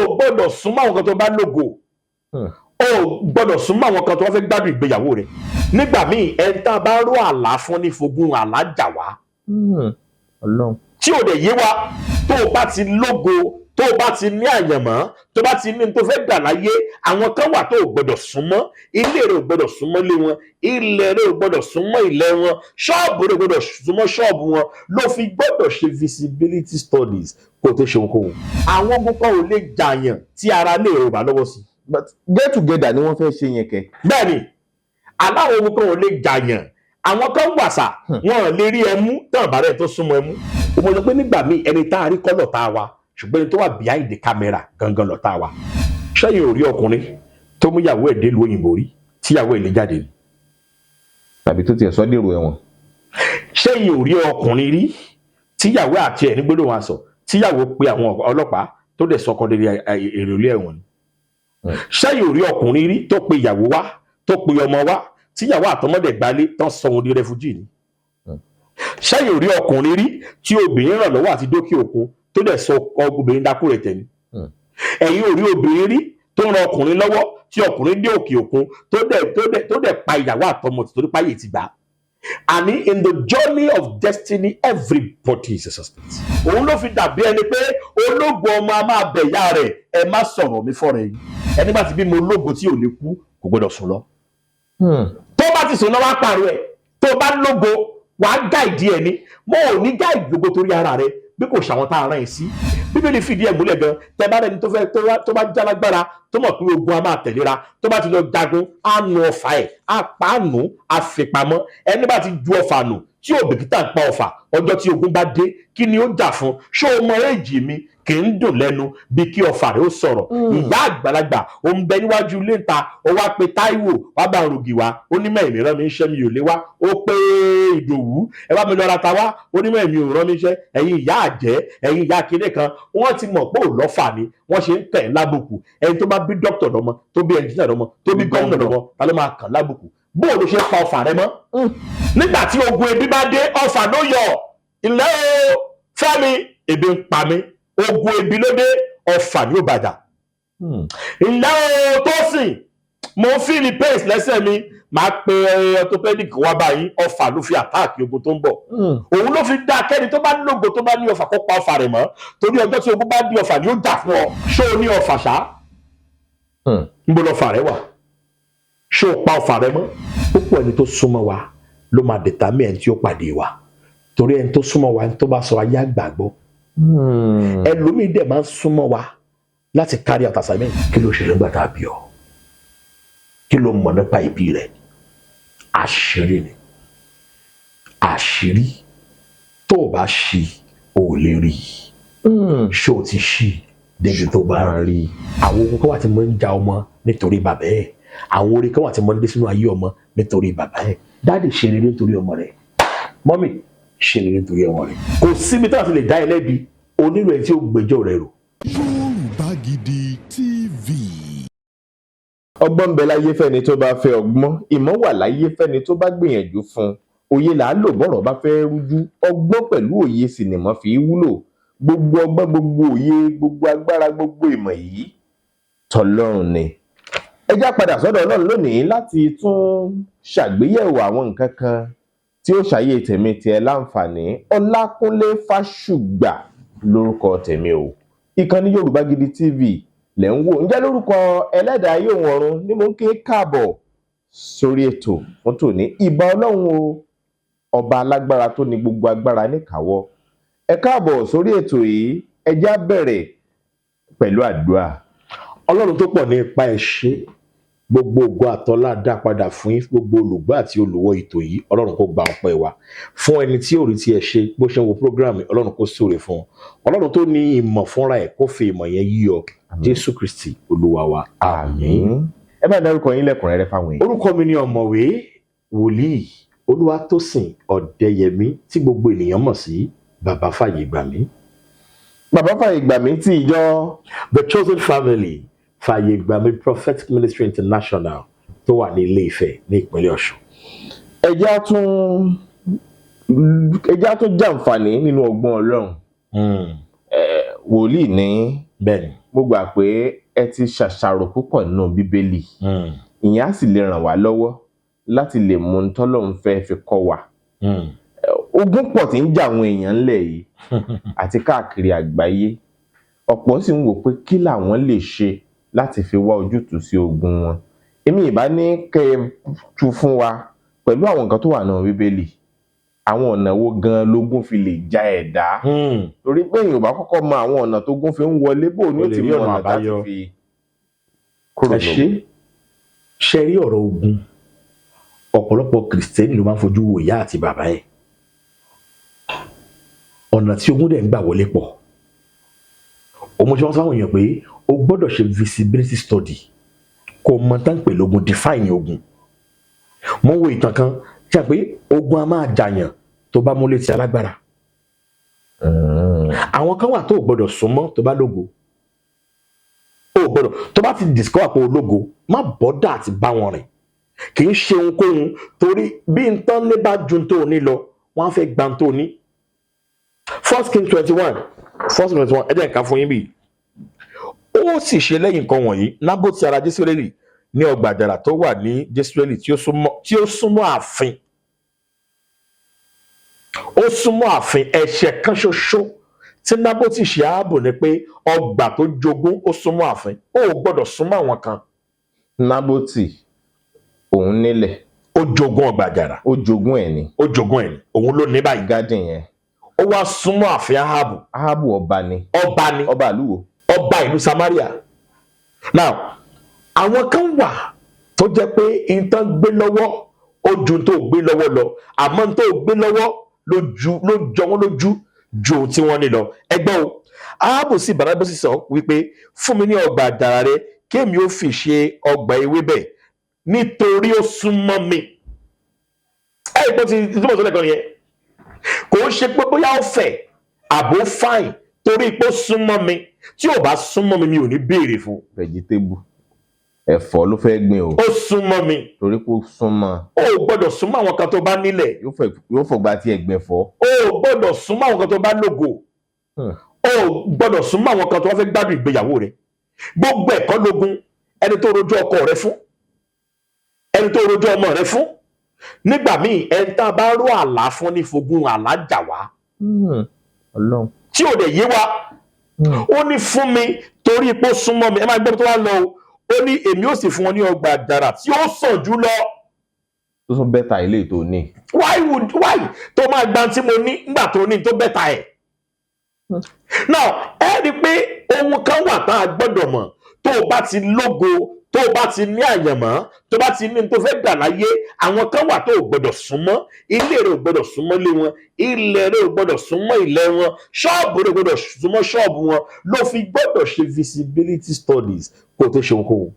O gbọ́dọ̀ súnmọ́ àwọn kan tó bá lógo. O gbọ́dọ̀ súnmọ́ àwọn kan tó wá fẹ́ gbádùn ìgbéyàwó rẹ̀. Nígbà míì, ẹni tá a bá rò àlá fún ní fogun àlá jà wá. Ọlọ́run. Tí ò dẹ̀ yé wa, tó o bá ti lógo, tó o bá ti ní àyànmọ́, tó o bá ti ní tó fẹ́ gbà láyé, àwọn kan wà tó o gbọ́dọ̀ súnmọ́. Ilé rẹ̀ ò gbọ́dọ̀ súnmọ́ ilé wọn, ilẹ̀ rẹ̀ ò gbọ́dọ̀ súnmọ́ ilẹ̀ wọn, ṣọ́ọ̀bù rẹ̀ ò gbọ́dọ̀ súnmọ́ ṣọ́ọ̀bù wọn. Ló fi gbọ́dọ̀ ṣe feasibility studies kó o tó ṣe ohunkóhun. Àwọn ogun kan ò lè jàyàn tí ara lè rò bá lọ́wọ́ sí. But get together ni wọ́n fẹ́ ṣe yẹn kẹ. Bẹ́ẹ̀ni, aláwọ̀ ogun kan ò lè jàyàn. Àwọn kan wàsà, wọn ò lè rí ẹmú tán àbárẹ̀ tó súnmọ́ ẹmú. Mo sọ pé nígbà míì, ẹni tá a rí kọ́ lọ̀tá wa, ṣùgbọ́n ẹni tó wà behind the camera gangan lọ̀tá wa. Ṣẹ́yìn ò rí ọkùnrin tó mú ìyàwó ẹ̀ délùú òyìnbó rí tíyàwó ẹ̀ lè jáde ni? Tàbí tó tiẹ̀ sọ dèrò ẹ̀wọ̀n. Ṣẹ́yìn ò rí ọkùnrin rí tíyàwó àti ẹ̀ ní gbólóhùn aṣọ, tíyàwó pe àwọn ọlọ́pàá, tó dẹ̀ sọkọ dé èrò ilé ẹ̀wọ̀n ni? Ṣẹ́yìn ò rí ọkùnrin rí tó pe ìyàwó wá, tó pe ọmọ wá, tíyàwó àtọmọdé gbalé tán sọ wọn di refugee ni? Ṣẹ́yìn ò rí ọkùnrin rí tí obìnrin ràn lọ́wọ́ àti dókè òkun, tó dẹ̀ sọ obìnrin dákú rẹ̀ tẹ̀ ni? Ẹ̀yin ò rí obìnrin rí tó ran ọkùnrin lọ́wọ́ tí ọkùnrin dé òkè òkun, tó dẹ̀ pa ìyàwó àtọmọ torí páyé ti gbà á? Àní in the journey of destiny, everybody is a suspect. Òun ló fi dàbí ẹni pé ológun ọmọ a máa bẹ̀ ìyá rẹ̀, "Ẹ má sọ̀rọ̀ mi fọ́rẹ̀ yìí." Ẹni bá ti bímọ ológun tí ò lè kú, kò gbọdọ̀ sùn lọ. Tó bá ti sùn lọ, wá pààrọ̀ ẹ̀. Tó bá lógo, wàá guide ẹ̀ ní. Mo ò ní guide gbogbo torí ara rẹ bí kò ṣàwọn tá a rán ẹ sí. Bíbélì fìdí ẹ̀ múlẹ̀ gan. Tẹ bá rẹni tó fẹ́ tó bá jálágbára, tó mọ̀ pé ogun a máa tẹ̀léra, tó bá ti lọ jagun, á nu ọfà ẹ̀, á pa á nù, á fi pamọ́. Ẹni bá ti ju ọfà nù, tí ò bìkítà ń pa ọfà, ọjọ́ tí ogun bá dé, kí ni ó jà fún? Ṣé o mọ èjì mi kì í dùn lẹ́nu bí kí ọfà rẹ̀ ó sọ̀rọ̀? Ìyá àgbàlagbà ó ń bẹ níwájú ilé ìta, ó wá pe Táíwò, wá bá ń rògì wá. Onímọ̀ èmi rán mi ń ṣẹ́, mi ò lé wá. Ó pé Ìdòwú, ẹ bá mi lọ ra ta wá. Onímọ̀ èmi ò rán mi ṣẹ́. Ẹ̀yin ìyá àjẹ́, ẹ̀yin ìyá kinní kan, wọ́n ti mọ̀ pé ò lọ́fà ni wọ́n ṣe ń kàn ẹ́ lábùkù. Ẹni tó bá bí dókítà lọ́mọ, tó bí ẹnjìnìà lọ́mọ, tó bí gómìnà lọ́mọ, ta ló máa kàn lábùkù? Bó o ló ṣe pa ọfà rẹ mọ́? Nígbà tí ogun ebi bá dé, ọfà ló yọ ilẹ̀ o. Fẹ́mi, ebi ń pa mí, ogun ebi ló dé, ọfà ni ó bàjá. Ilẹ̀ o, tó sìn, mo ń feel pains lẹ́sẹ̀ mi, máa pe orthopedic wá báyìí. Ọfà ló fi attack ogun tó ń bọ̀. Òun ló fi dá kẹ́ni tó bá lógo, tó bá ní ọfà, kó pa ọfà rẹ̀ mọ́, torí ọjọ́ tí ogun bá di, ọfà ni ó jà fún ọ. Ṣé o ní ọfà ṣá? Níbo lọfà rẹ wà? Ṣé o pa ọfà rẹ mọ́? Púpọ̀ ẹni tó súnmọ́ wa ló máa determine ẹni tí ó pàdé wa, torí ẹni tó súnmọ́ wa, ẹni tó bá sọ ayé àgbàgbọ́. Ẹlòmíì dẹ̀ máa ń súnmọ́ wa láti carry out assignment. Kí ló ṣe nígbà tá a bí ọ? Kí ló mọ̀ nípa ìbí rẹ̀? Àṣírí ni àṣírí. Tó o bá ṣí, o ò lè rí i. Ṣé o ti ṣí débi tó bá rí? Àwọn ogun kan wà tí mo ń ja ọmọ nítorí bàbá ẹ̀. Àwọn orí kan wà tí mo ń dé sínú ayé ọmọ nítorí bàbá ẹ̀. Daddy, ṣe rere nítorí ọmọ rẹ̀. Mummy, ṣe rere nítorí ọmọ rẹ̀. Kò síbi tí wọ́n ti lè dá ẹ lẹ́bi onírò ẹ̀ tí ó gbẹ́jọ́ rẹ̀ rò. Yorùbá Gidi TV. Ọgbọ́n ń bẹ láyé fẹ́ni tó bá fẹ́ ọgbọ́n. Ìmọ̀ wà láyé fẹ́ni tó bá gbìyànjú fún un. Òye là á lò bọ́rọ̀ bá fẹ́ rújú. Ọgbọ́n pẹ̀lú òye sì nìmọ̀ fi wúlò. Gbogbo ọgbọ́n, gbogbo òye, gbogbo agbára, gbogbo ìmọ̀ yìí, tọlọ́run ni. Ẹ já padà sọ́dọ̀ Ọlọ́run lónìí láti tún ṣàgbéyẹ̀wò àwọn nǹkan kan tí ó ṣàyè tèmi tiẹ̀ láǹfààní. Ọlákúnlé Fásùgbà lórúkọ tèmi o. Ìkànnì Yorùbá Gidi TV lẹ̀ ń wò. Ǹjẹ́ lórúkọ ẹlẹ́dàá ayé òun ọ̀run ni mo ń ké káàbọ̀ sórí ètò fún tòní. Ìbà Ọlọ́run o, ọba alágbára tó ní gbogbo agbára níkàáwọ́. Ẹ káàbọ̀ sórí ètò yìí. Ẹ já bẹ̀rẹ̀ pẹ̀lú àdúrà. Ọlọ́run tó pọ̀ ní ipa, ẹ̀ ṣe. Gbogbo ògo àtọ́lá dá padà fún yín. Gbogbo olùgbọ́ àti olùwọ́ ètò yìí, Ọlọ́run kó gba ọpẹ́ wa. Fún ẹni tí ò rí tí ẹ ṣe bó ṣe ń wo program, Ọlọ́run kó súre fún ọ. Ọlọ́run tó ní ìmọ̀ fúnra ẹ̀, kó fi ìmọ̀ yẹn yí ọ. Jésù Kristi Olúwa wa, àmín. Ẹ bá dárúkọ yín lẹ́kùnrẹ́rẹ́ fáwọn èèyàn. Orúkọ mi ni Ọ̀mọ̀wé Wòlíì Olúwatósìn Ọ̀dẹ́yẹmí, tí gbogbo ènìyàn mọ̀ sí Bàbá Fàyè Gbà Mí. Bàbá Fàyè Gbà Mí tí ìjọ The Chosen Family Fàyè Gbà Mí Prophetic Ministry International, tó wà ní Ilé Ifẹ̀ ní ìpínlẹ̀ Ọ̀ṣun. Ẹ jẹ́ á tún jàǹfààní nínú ọgbọ́n Ọlọ́run. Wòlíì ní Bẹ́ẹ̀ni. Mo gbà pé ẹ ti ṣàṣàrò púpọ̀ nínú Bíbélì. Ìyẹn á sì lè ràn wá lọ́wọ́ láti lè mú un tọ́lọ́run fẹ́ fi kọ́ wa. Ogun pọ̀ tí ń jà àwọn èèyàn ńlẹ̀ yìí àti káàkiri àgbáyé. Ọ̀pọ̀ sì ń wò pé kí làwọn lè ṣe láti fi wá ojútùú sí ogun wọn. Èmi ìbá ní kẹ́ ẹ tú fún wa pẹ̀lú àwọn nǹkan tó wà nínú Bíbélì, àwọn ọ̀nà wo gan lógún fi lè ja ẹ̀dá, torí pé èèyàn ò bá kọ́kọ́ mọ àwọn ọ̀nà tógún fi ń wọlé, bó ní ó Ó lè ti rí mọ ọ̀nà ọ̀nà láti àbáyọ. fi kúrò Ẹ ṣe ṣe rí ọ̀rọ̀ ogun, ọ̀pọ̀lọpọ̀ Kìrìsìtẹ́nì ló máa ń fojú wo ìyá àti bàbá ẹ̀. Ọ̀nà tí ogun dẹ̀ ń gbà wọlé pọ̀. Òun ṣe wọ́n sọ fáwọn èèyàn pé o gbọ́dọ̀ ṣe feasibility study kó o mọ tán pè lógun, define ogun. Mo ń wo ìtàn kan ṣe pé ogun a máa jàyàn tó bá múlé ti alágbára. Àwọn kan wà tó o gbọ́dọ̀ súnmọ́ tó bá lógo. O gbọ́dọ̀, tó bá ti discover pé o lógo, má bother àti bá wọn rìn. Kì í ṣe ohunkóhun, torí bí n tán ní bá ju tó o ní lọ, wọ́n á fẹ́ gba tó o ní. First King 21, First King 21, ẹ jẹ́ nǹkan fún yín bí. Ó sì ṣe lẹ́yìn nǹkan wọ̀nyí, Nábótì ará Jesreeli ní ọgbà àjàrà tó wà ní Jesreeli tí ó súnmọ́ ààfin. Ó súnmọ́ ààfin. Ẹ̀ṣẹ̀ kan ṣoṣo tí Nábótì ṣe ààbò ni pé ọgbà tó jogún, ó súnmọ́ ààfin. Ó ò gbọ́dọ̀ súnmọ́ àwọn kan. Nábótì òun nílẹ̀. Ó jogún ọgbà àjàrà. Ó jogún ẹ̀ ni. Ó jogún ẹ̀ ni, òun ló ní báyìí. Garden yẹn. Ó wá súnmọ́ ààfin Áhábù. Áhábù ọba ni. Ọba ni. Ọba àlúwo. Ọba ìlú Samaria. Now, àwọn kan wà tó jẹ́ pé nǹkan gbé lọ́wọ́ ó ju tó gbé lọ́wọ́ lọ, àmọ́ tó gbé lọ́wọ́ ló ju ló jọ wọ́n lójú ju ohun tí wọ́n ní lọ. Ẹgbẹ́ o, Áhábù sì bá Nábótì sọ wípé, "Fún mi ní ọgbà àjàrà rẹ kémi ó fi ṣe ọgbà ewébẹ̀, nítorí ó súnmọ́ mi." Ẹ ìpò tí túbọ̀ tó lẹ́kọ̀ọ́ nìyẹn. Kò ń ṣe pé bóyá ó fẹ̀ àbó fine, torí pé ó súnmọ́ mi. Tí ò bá súnmọ́ mi, mi ò ní béèrè fún. Vegetable, ẹ̀fọ́ ló fẹ́ gbìn o. Ó súnmọ́ mi. Torí pé ó súnmọ́. O ò gbọ́dọ̀ súnmọ́ àwọn kan tó bá nílẹ̀. Yóò fọgbà tí ẹ̀gbẹ́ fọ́. O ò gbọ́dọ̀ súnmọ́ àwọn kan tó bá lógo. O ò gbọ́dọ̀ súnmọ́ àwọn kan tó wá fẹ́ gbádùn ìgbéyàwó rẹ. Gbogbo ẹ̀kọ́ lógun. Ẹni tó rojọ́ ọkọ rẹ fún, ẹni tó rojọ́ ọmọ rẹ fún, nígbà míì, ẹni tá a bá rò àlá fún ní fogun àlá jà wá. Ọlọ́run. Tí ò dẹ̀ yé wa. Ó ní, "Fún mi torí pé ó súnmọ́ mi." Ẹ máa gbọ́ tó wá lọ o. Ó ní, "Èmi ó sì fún wọn ní ọgbà àjàrà tí ó sàn jù lọ." Tó tún better ilé tó ní. Why tó máa gba tí mo ní nígbà tó ní tó better ẹ̀? Now, ẹ rí i pé ohun kan wà tá a gbọ́dọ̀ mọ̀: tó o bá ti lógo, tó o bá ti ní àyànmọ́, tó o bá ti ní tó fẹ́ dà láyé, àwọn kan wà tó o gbọ́dọ̀ súnmọ́. Ilé rẹ ò gbọ́dọ̀ súnmọ́ lé wọn, ilẹ̀ rẹ ò gbọ́dọ̀ súnmọ́ ilẹ̀ wọn, ṣọ́ọ̀bù rẹ ò gbọ́dọ̀ súnmọ́ ṣọ́ọ̀bù wọn. Ló fi gbọ́dọ̀ ṣe feasibility studies kó o tó ṣe ohunkóhun.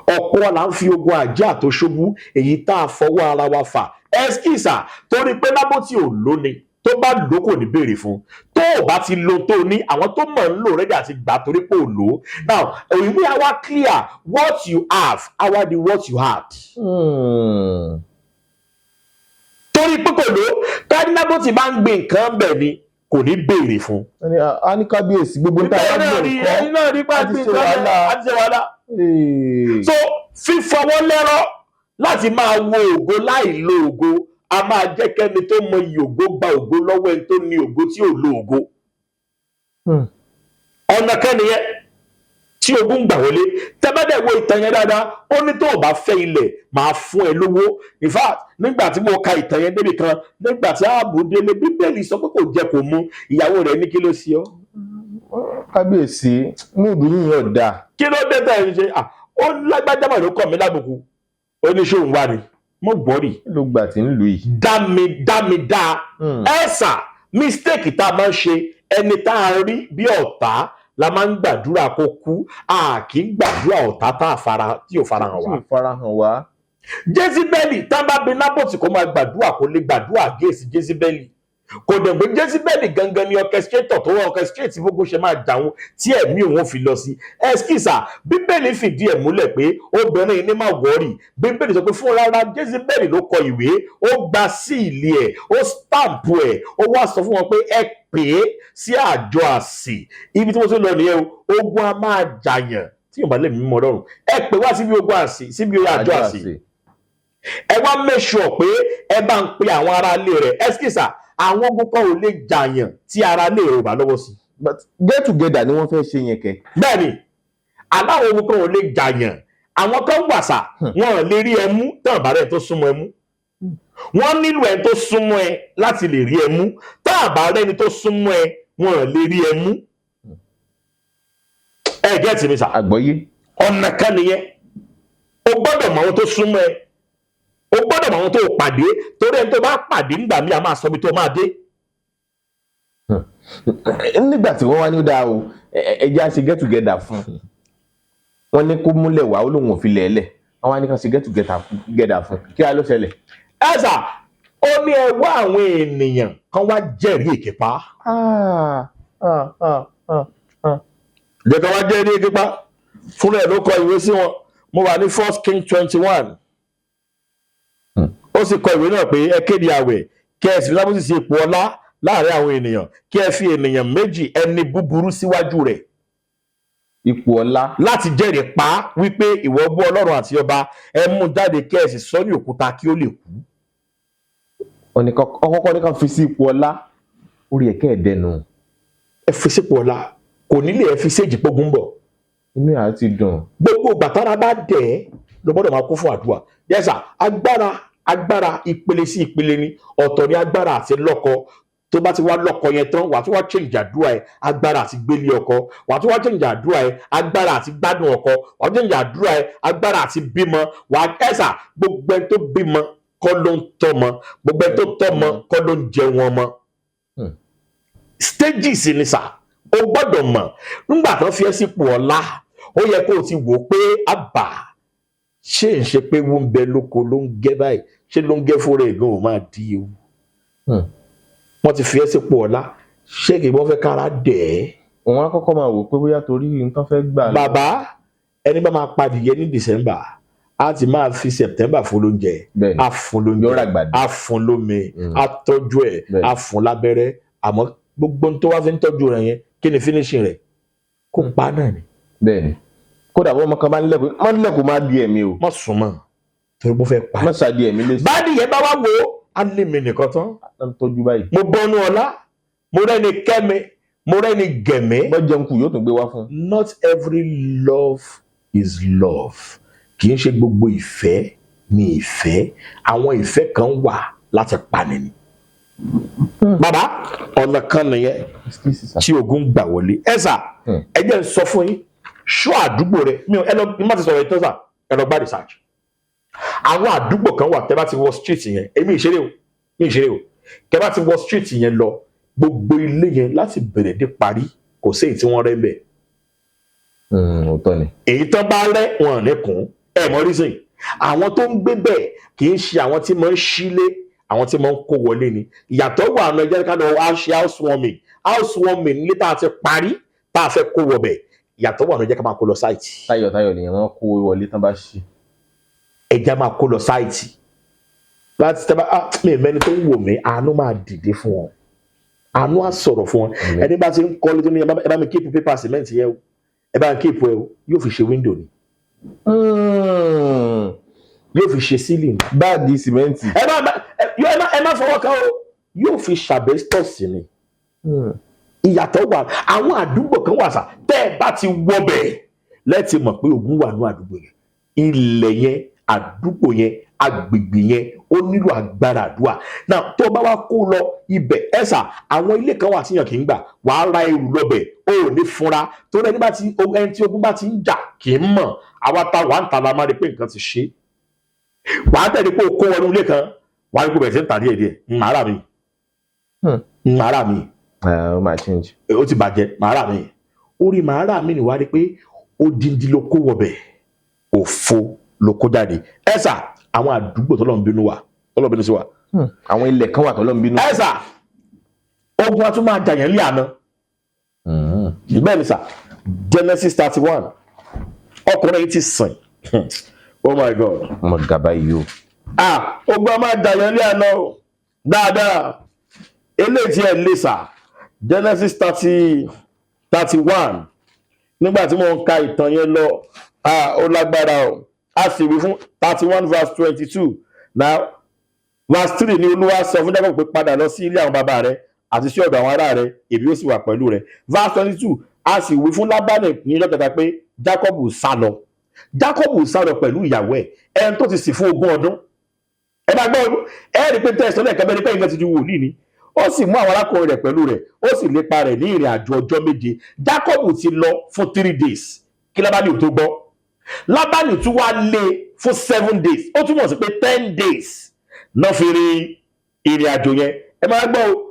Ọ̀pọ̀ wa là ń fi ogun àjẹ́ àtòṣogún èyí tá a fọwọ́ ara wa fà. Ẹskísà, torí pé Nábótì ò lóni, tó bá lò kò ní béèrè fún. Tó o bá ti lo tó ní, àwọn tó mọ̀ ń lò ready àti gbà torí pé ò lò ó. Now, òyìnbó yà wá clear: what you have, àwa di what you had. Torí pé kò lò ó, kárí Nábótì bá ń gbin nǹkan bẹ̀ ni kò ní béèrè fún. A ní kábíyèsí, gbogbo ń tá a bá gbé nǹkan. Ẹ̀yin náà rí A ti pàtó ṣe wàhálà. A ti ṣe wàhálà. So fífọwọ́ lẹ́rọ̀ láti máa wo ògo láì lo ògo, a máa jẹ́ kẹ́ni tó mọ iyì ògo gba ògo lọ́wọ́ ẹni tó ní ògo tí ò lo ògo. Ọ̀nà kan nìyẹn tí ogun gbà wọlé. Tẹ́bẹ́dẹ̀ wo ìtàn yẹn dáadáa, ó ní tó o bá fẹ́ ilẹ̀, máa fún ẹ lówó. In fact, nígbà tí mo ka ìtàn yẹn débi kan, nígbà tí Áhábù délé, Bíbélì sọ pé kò jẹ kò mu. Ìyàwó rẹ̀ ní, "Kí ló ṣe ọ́?" Kábíyèsí, mood yín yóò dáa. "Kí ló dé tẹ̀ ń ṣe?" Ah, ó lágbájá mà ló kọ̀ mí lábùkù. Ó ní, "Ṣóun wá ni mo gbọ́ rí?" Kí ló gbà tí ń lù yìí? Dá mi, dá mi dá. Ẹ̀sà, mistake tá a máa ń ṣe, ẹni tá a rí bí ọ̀tá la máa ń gbàdúrà kó kú. A kì í gbàdúrà ọ̀tá tá a fara tí ò farahàn Tí wá. ò farahàn wá. Jezibeli, tá a bá bi Nábòtì kó máa gbàdúrà, kó lè gbàdúrà against Jezibeli. Kò dẹ̀ pé Jezibeli gangan ni orchestrator tó wá orchestrate gbogbo ṣe máa dà wọn tí ẹ̀mí òun fi lọ sí. Ẹskísà, Bíbélì fìdí ẹ̀ múlẹ̀ pé obìnrin yìí ní má worry. Bíbélì sọ pé fún rárá, Jezibeli ló kọ ìwé, ó gba seal ẹ̀, ó stamp ẹ̀, ó wá sọ fún wọn pé ẹ pè é sí àjọ àsè. Ibi tí mo tún lọ nìyẹn o. Ogun a máa jàyàn tí yóò bá lè mímọ́ Ọlọ́run. Ẹ pè wá síbi ogun àsè, síbi àjọ àsè. Ẹ wá make sure pé ẹ bá ń pe àwọn aráalé rẹ̀. Ẹ sì sà, àwọn ogun kan ò lè jàyàn tí aráalé rẹ̀ ò bá lọ́wọ́ sí. But get together ni wọ́n fẹ́ ṣe yẹn kẹ́. Bẹ́ẹ̀ni, aláwọ̀ ogun kan ò lè jàyàn. Àwọn kan wà sà, wọn ò lè rí ẹmú tán bá rẹ̀ tó súnmọ́ ẹmú. Wọ́n nílò ẹ tó súnmọ́ ẹ láti lè rí ẹmú. Tán àbá rẹ́ni tó súnmọ́ ẹ, wọn ò lè rí ẹmú. Ẹ get mi sà? Àgbọ́yé. Ọ̀nà kan nìyẹn. O gbọ́dọ̀ mọ àwọn tó súnmọ́ ẹ, o gbọ́dọ̀ mọ àwọn tó pàdé, torí ẹni tó bá pàdé nígbà míì a máa sọ ibi tó máa dé. Nígbà tí wọ́n wá ní ó dáa o, ẹ jẹ́ á ṣe get together fún un, wọ́n ní kó múlẹ̀ wá, ó lóun ò fi lẹ̀ẹ́lẹ̀. Wọ́n wá ní ká ṣe get together fún un, kí á ló ṣẹlẹ̀? Ẹ sà, ó ní ẹ wá àwọn ènìyàn kan wá jẹ́rìí èké pa. Jẹ́ kan wá jẹ́rìí èké pa. Fúnra ẹ̀ ló kọ ìwé sí wọn. Mo wà ní First King 21. Ó sì kọ ìwé náà pé ẹ kéde àwẹ̀, kí ẹ sì fi Nábótì sí ipò ọlá láàrin àwọn ènìyàn, kí ẹ fi ènìyàn méjì ẹni búburú síwájú rẹ̀ Ipò ọlá. láti jẹ́rìí pa á wípé ìwọ bú Ọlọ́run àti ọba. Ẹ mú jáde, kí ẹ sì sọ ní òkúta kí ó lè kú. Ọkọ̀kọ́ ní ká fi sí ipò ọlá, orí ẹ̀kẹ́ ẹ̀dẹ́nu. Ẹ fi sípò ọlá, kò nílé ẹ fi séjì pógun bọ̀. Inú ẹ̀ á ti dùn. Gbogbo ìgbà tára bá dẹ̀ ẹ́ ló gbọ́dọ̀ máa kún fún àdúrà. Yes sir, agbára, agbára ìpele sí ìpele ni. Ọ̀tọ̀ ni agbára àti lọ́kọ. Tó bá ti wá lọ́kọ yẹn tán, wàá tún wá change àdúrà ẹ, agbára àti gbélé ọkọ. Wàá tún wá change àdúrà ẹ, agbára àti gbádùn ọkọ. Wàá tún change àdúrà ẹ, agbára àti bímọ. Wàá ẹsà, gbogbo ẹni tó bímọ kọ́ ló ń tọ́mọ, gbogbo ẹni tó tọ́mọ kọ́ ló ń jẹun ọmọ. Stages ni sà, o gbọ́dọ̀ mọ̀. Nígbà tó fi ẹ́ sípò ọlá, ó yẹ kó o ti wò ó pé àbà ṣé ń ṣe pé wọ́n ń bẹ lóko ló ń gẹ́ báyìí, ṣé ló ń gẹ́ fúnra ẹ̀ gan ò máa di ewu. Wọ́n ti fi ẹ́ sípò ọlá, ṣé kì í wọ́n fẹ́ kára dẹ̀ ẹ́? Òun á kọ́kọ́ máa wò pé bóyá torí nǹkan fẹ́ gbà lọ. Bàbá, ẹni bá máa padìyẹ ní December, á ti máa fi September fún lóúnjẹ. Á fún lóúnjẹ. Yóò ràgbàdo. Á fún lómi. Á tọ́jú ẹ̀. Á fún lábẹ́rẹ́. Àmọ́ gbogbo ohun tó wá fi ń tọ́jú rẹ̀ yẹn, kí ni finishing rẹ̀? Kó pa náà ni. Bẹ́ẹ̀ni, kódà bọ́ ọmọ kan bá ń lẹ̀kùn, má ń lẹ̀kùn, má di ẹ̀mí o. Má sùn mọ́ torí bó fẹ́ pa. Má ṣàdí ẹ̀mí léṣe. Bádìyẹ bá wá wò ó, á lé mi nìkan tán. Á ń tọ́jú báyìí. Mo bọ́nú ọlá, mo rẹ́ni kẹ́mi, mo rẹ́ni gẹ̀mí. Bọ́ jẹun kù, yóò tún gbé wá fún un. Not every love is love. Kì í ṣe gbogbo ìfẹ́ ni ìfẹ́. Àwọn ìfẹ́ kan wà láti pani ni. Bàbá, ọ̀nà kan nìyẹn Excuse, sir. tí ogun gbà wọlé. Ẹ sà, ẹ jẹ́ n sọ fún yín, ṣọ́ àdúgbò rẹ. Mi ò ẹ lọ má ti sọ̀rọ̀ ìtọ́ sà, ẹ lọ gbá research. Àwọn àdúgbò kan wà, tẹ́ bá ti wọ street yẹn, èmi ìṣeré o, mi ìṣeré o, tẹ́ bá ti wọ street yẹn lọ, gbogbo ilé yẹn láti bẹ̀rẹ̀ dé parí, kò sí èyí tí wọ́n rẹ́ ń bẹ̀. Òótọ́ ni. Èyí tán bá rẹ́, wọn ò ní kún. Ẹ mọ reason? Àwọn tó ń gbé bẹ́ẹ̀ kì í ṣe àwọn tí máa ń sílé, àwọn tí máa ń kó wọlé ni. Ìyàtọ̀ wà nù. Ẹjẹ́ ká lọ wá ṣe housewarming. Housewarming nílé tá a ti parí, tá a fẹ́ kó wọbẹ̀. Ìyàtọ̀ wà nù. Ẹjẹ́ ká máa kó lọ site. Tayọ̀tayọ̀ nìyẹn, wọ́n kó wọlé tán bá ṣí. Ẹjẹ́ máa kó lọ site láti tẹ́ bá ah mi mẹ́ni tó ń wò mí, àánú máa dìde fún wọn, àánú á sọ̀rọ̀ fún wọn. Àmín. Ẹni bá ti ń kọ́lé tó ní ẹ bá mi keep paper cement yẹn o, ẹ bá mi keep ẹ o, yóò fi ṣe window ni, yóò fi ṣe ceiling. Báàgì sìmẹ́ǹtì. Ẹ má ẹ má fọwọ́ kan o, yóò fi ṣàbẹ́sítọ̀sì ni. Ìyàtọ̀ wà. Àwọn àdúgbò kan wà sà, tẹ́ ẹ bá ti wọbẹ̀ lẹ́tì mọ̀ pé ogun wà ní àdúgbò yẹn. Ilẹ̀ yẹn, àdúgbò yẹn, agbègbè yẹn, ó nílò agbára àdúrà náà. Tó bá wá kó lọ ibẹ̀, ẹ sà, àwọn ilé kan wà tíyàn kì í gbà. Wàá ra ẹrù lọbẹ̀, ó ò ní fúnra torí ẹni bá ti ẹni tí ogun bá ti ń jà kì í mọ̀. Àwa ta wà ń ta la máa rí pé nǹkan ti ṣe. Wàá tẹ̀lé pé o kó wọnú ilé kan, wàá rí pé bẹ̀rẹ̀ sí ń tà díẹ̀ díẹ̀. Màá rà mí, màá rà mí. Ó máa change. Ó ti bàjẹ́, màá rà mí. Orí màá rà mí ni wàá rí pé odindi ló kó wọbẹ̀, òfo ló kó jáde. Ẹ sà, àwọn àdúgbò tọ́lọ́ ń bínú wa, tọ́lọ́ ń bínú sí wa. Àwọn ilẹ̀ kan wà tọ́lọ́ ń bínú. Ẹ sà, ogun a tún máa jàyàn lé àná. Bẹ́ẹ̀ ni sà. Genesis 31, ọkùnrin yìí ti sìn. Oh my God. Mo gàba yìí o. Ah, ogun a máa jàyàn lé àná o dáadáa. Eléyìí tí ẹ lè sà, Genesis 30, 31, nígbà tí mo ń ka ìtàn yẹn lọ, ah, ó lágbára o. A sì wí fún 31 verse 22. Now verse 3 ní Olúwa sọ fún Jacob pé, "Padà lọ sí ilé àwọn bàbá rẹ àti sí ọ̀dọ̀ àwọn ará rẹ, èmi ó sì wà pẹ̀lú rẹ." Verse 22, a sì wí fún Lábánì ní ọjọ́ kẹta pé Jacob sá lọ. Jacob sá lọ pẹ̀lú ìyàwó ẹ̀, ẹni tó ti sìn fún 20 ọdún. Ẹ bá gbọ́, ẹ rí i pé tẹ̀sán lẹ́ẹ̀kan bẹ́ẹ̀ ni pé nǹkan ti di wòlíì ni. Ó sì mú àwọn arákùnrin rẹ̀ pẹ̀lú rẹ̀, ó sì lépa rẹ̀ ní ìrìn àjò ọjọ́ 7. Jacob ti lọ fún 3 days kí Lábánì ò tó gbọ́. Lábánì tún wá lé fún 7 days. Ó túmọ̀ sí pé 10 days náà fi rin ìrìn àjò yẹn. Ẹ máa gbọ́ o.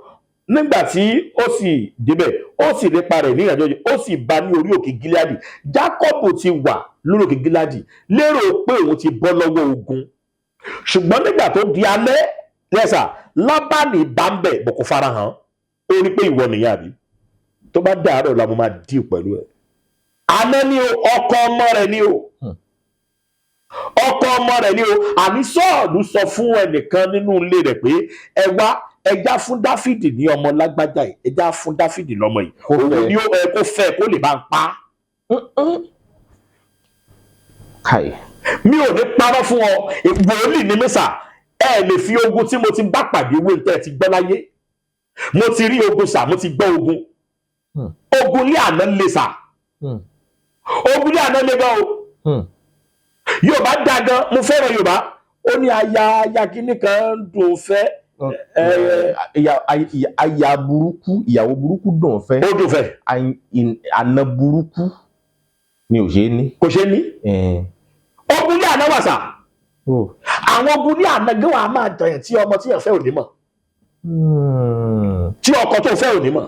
Nígbà tí ó sì débẹ̀, ó sì lépa rẹ̀ ní ìrìn àjò yẹn, ó sì bá ní orí òkè Gileadi. Jacob ti wà lórí òkè Gileadi, lérò pé òun ti bọ́ lọ́wọ́ ogun, ṣùgbọ́n nígbà tó di alẹ́ lẹ́sà, Lábánì bá ń bẹ̀ bọ̀, kò farahàn. Ó rí pé ìwọ nìyẹn àbí? Tó bá dàárọ̀ la mo máa deal pẹ̀lú ẹ̀. Àná ni o, ọkọ ọmọ rẹ̀ ni o. Ọkọ ọmọ rẹ̀ ni o. Àní Sọ́ọ̀lù sọ fún ẹnìkan nínú ilé rẹ̀ pé, "Ẹ wá, ẹja fún Dáfídì ní ọmọ lágbájá yìí, ẹja fún Dáfídì lọ́mọ yìí." Kó Òun fẹ́. ni ó ẹ kó fẹ́, kó lè bá ń pa á. Kai. Mi ò ní parọ́ fún ọ, wòlíì ní mísà. Ẹ lè fi ogun tí mo ti bá pàdé wé tẹ́ ẹ ti gbọ́ láyé. Mo ti rí ogun sà, mo ti gbọ́ ogun. Ogun ní àná le sà. Ogun ní àná le gan o. Yorùbá dá gan, mo fẹ́ràn Yorùbá. Ó ní aya aya kínní kan ń dùn fẹ́. Aya burúkú, ìyàwó burúkú dùn fẹ́. Ó dùn fẹ́. Àna burúkú ni ò ṣe é ní. Kò ṣe ní. Ogun ní àná wà sà. Oh. Àwọn ogun ní àná gan wà á máa jọyàn tí ọmọ tí yàn fẹ́ ò ní mọ̀, tí ọkọ tó fẹ́ ò ní mọ̀,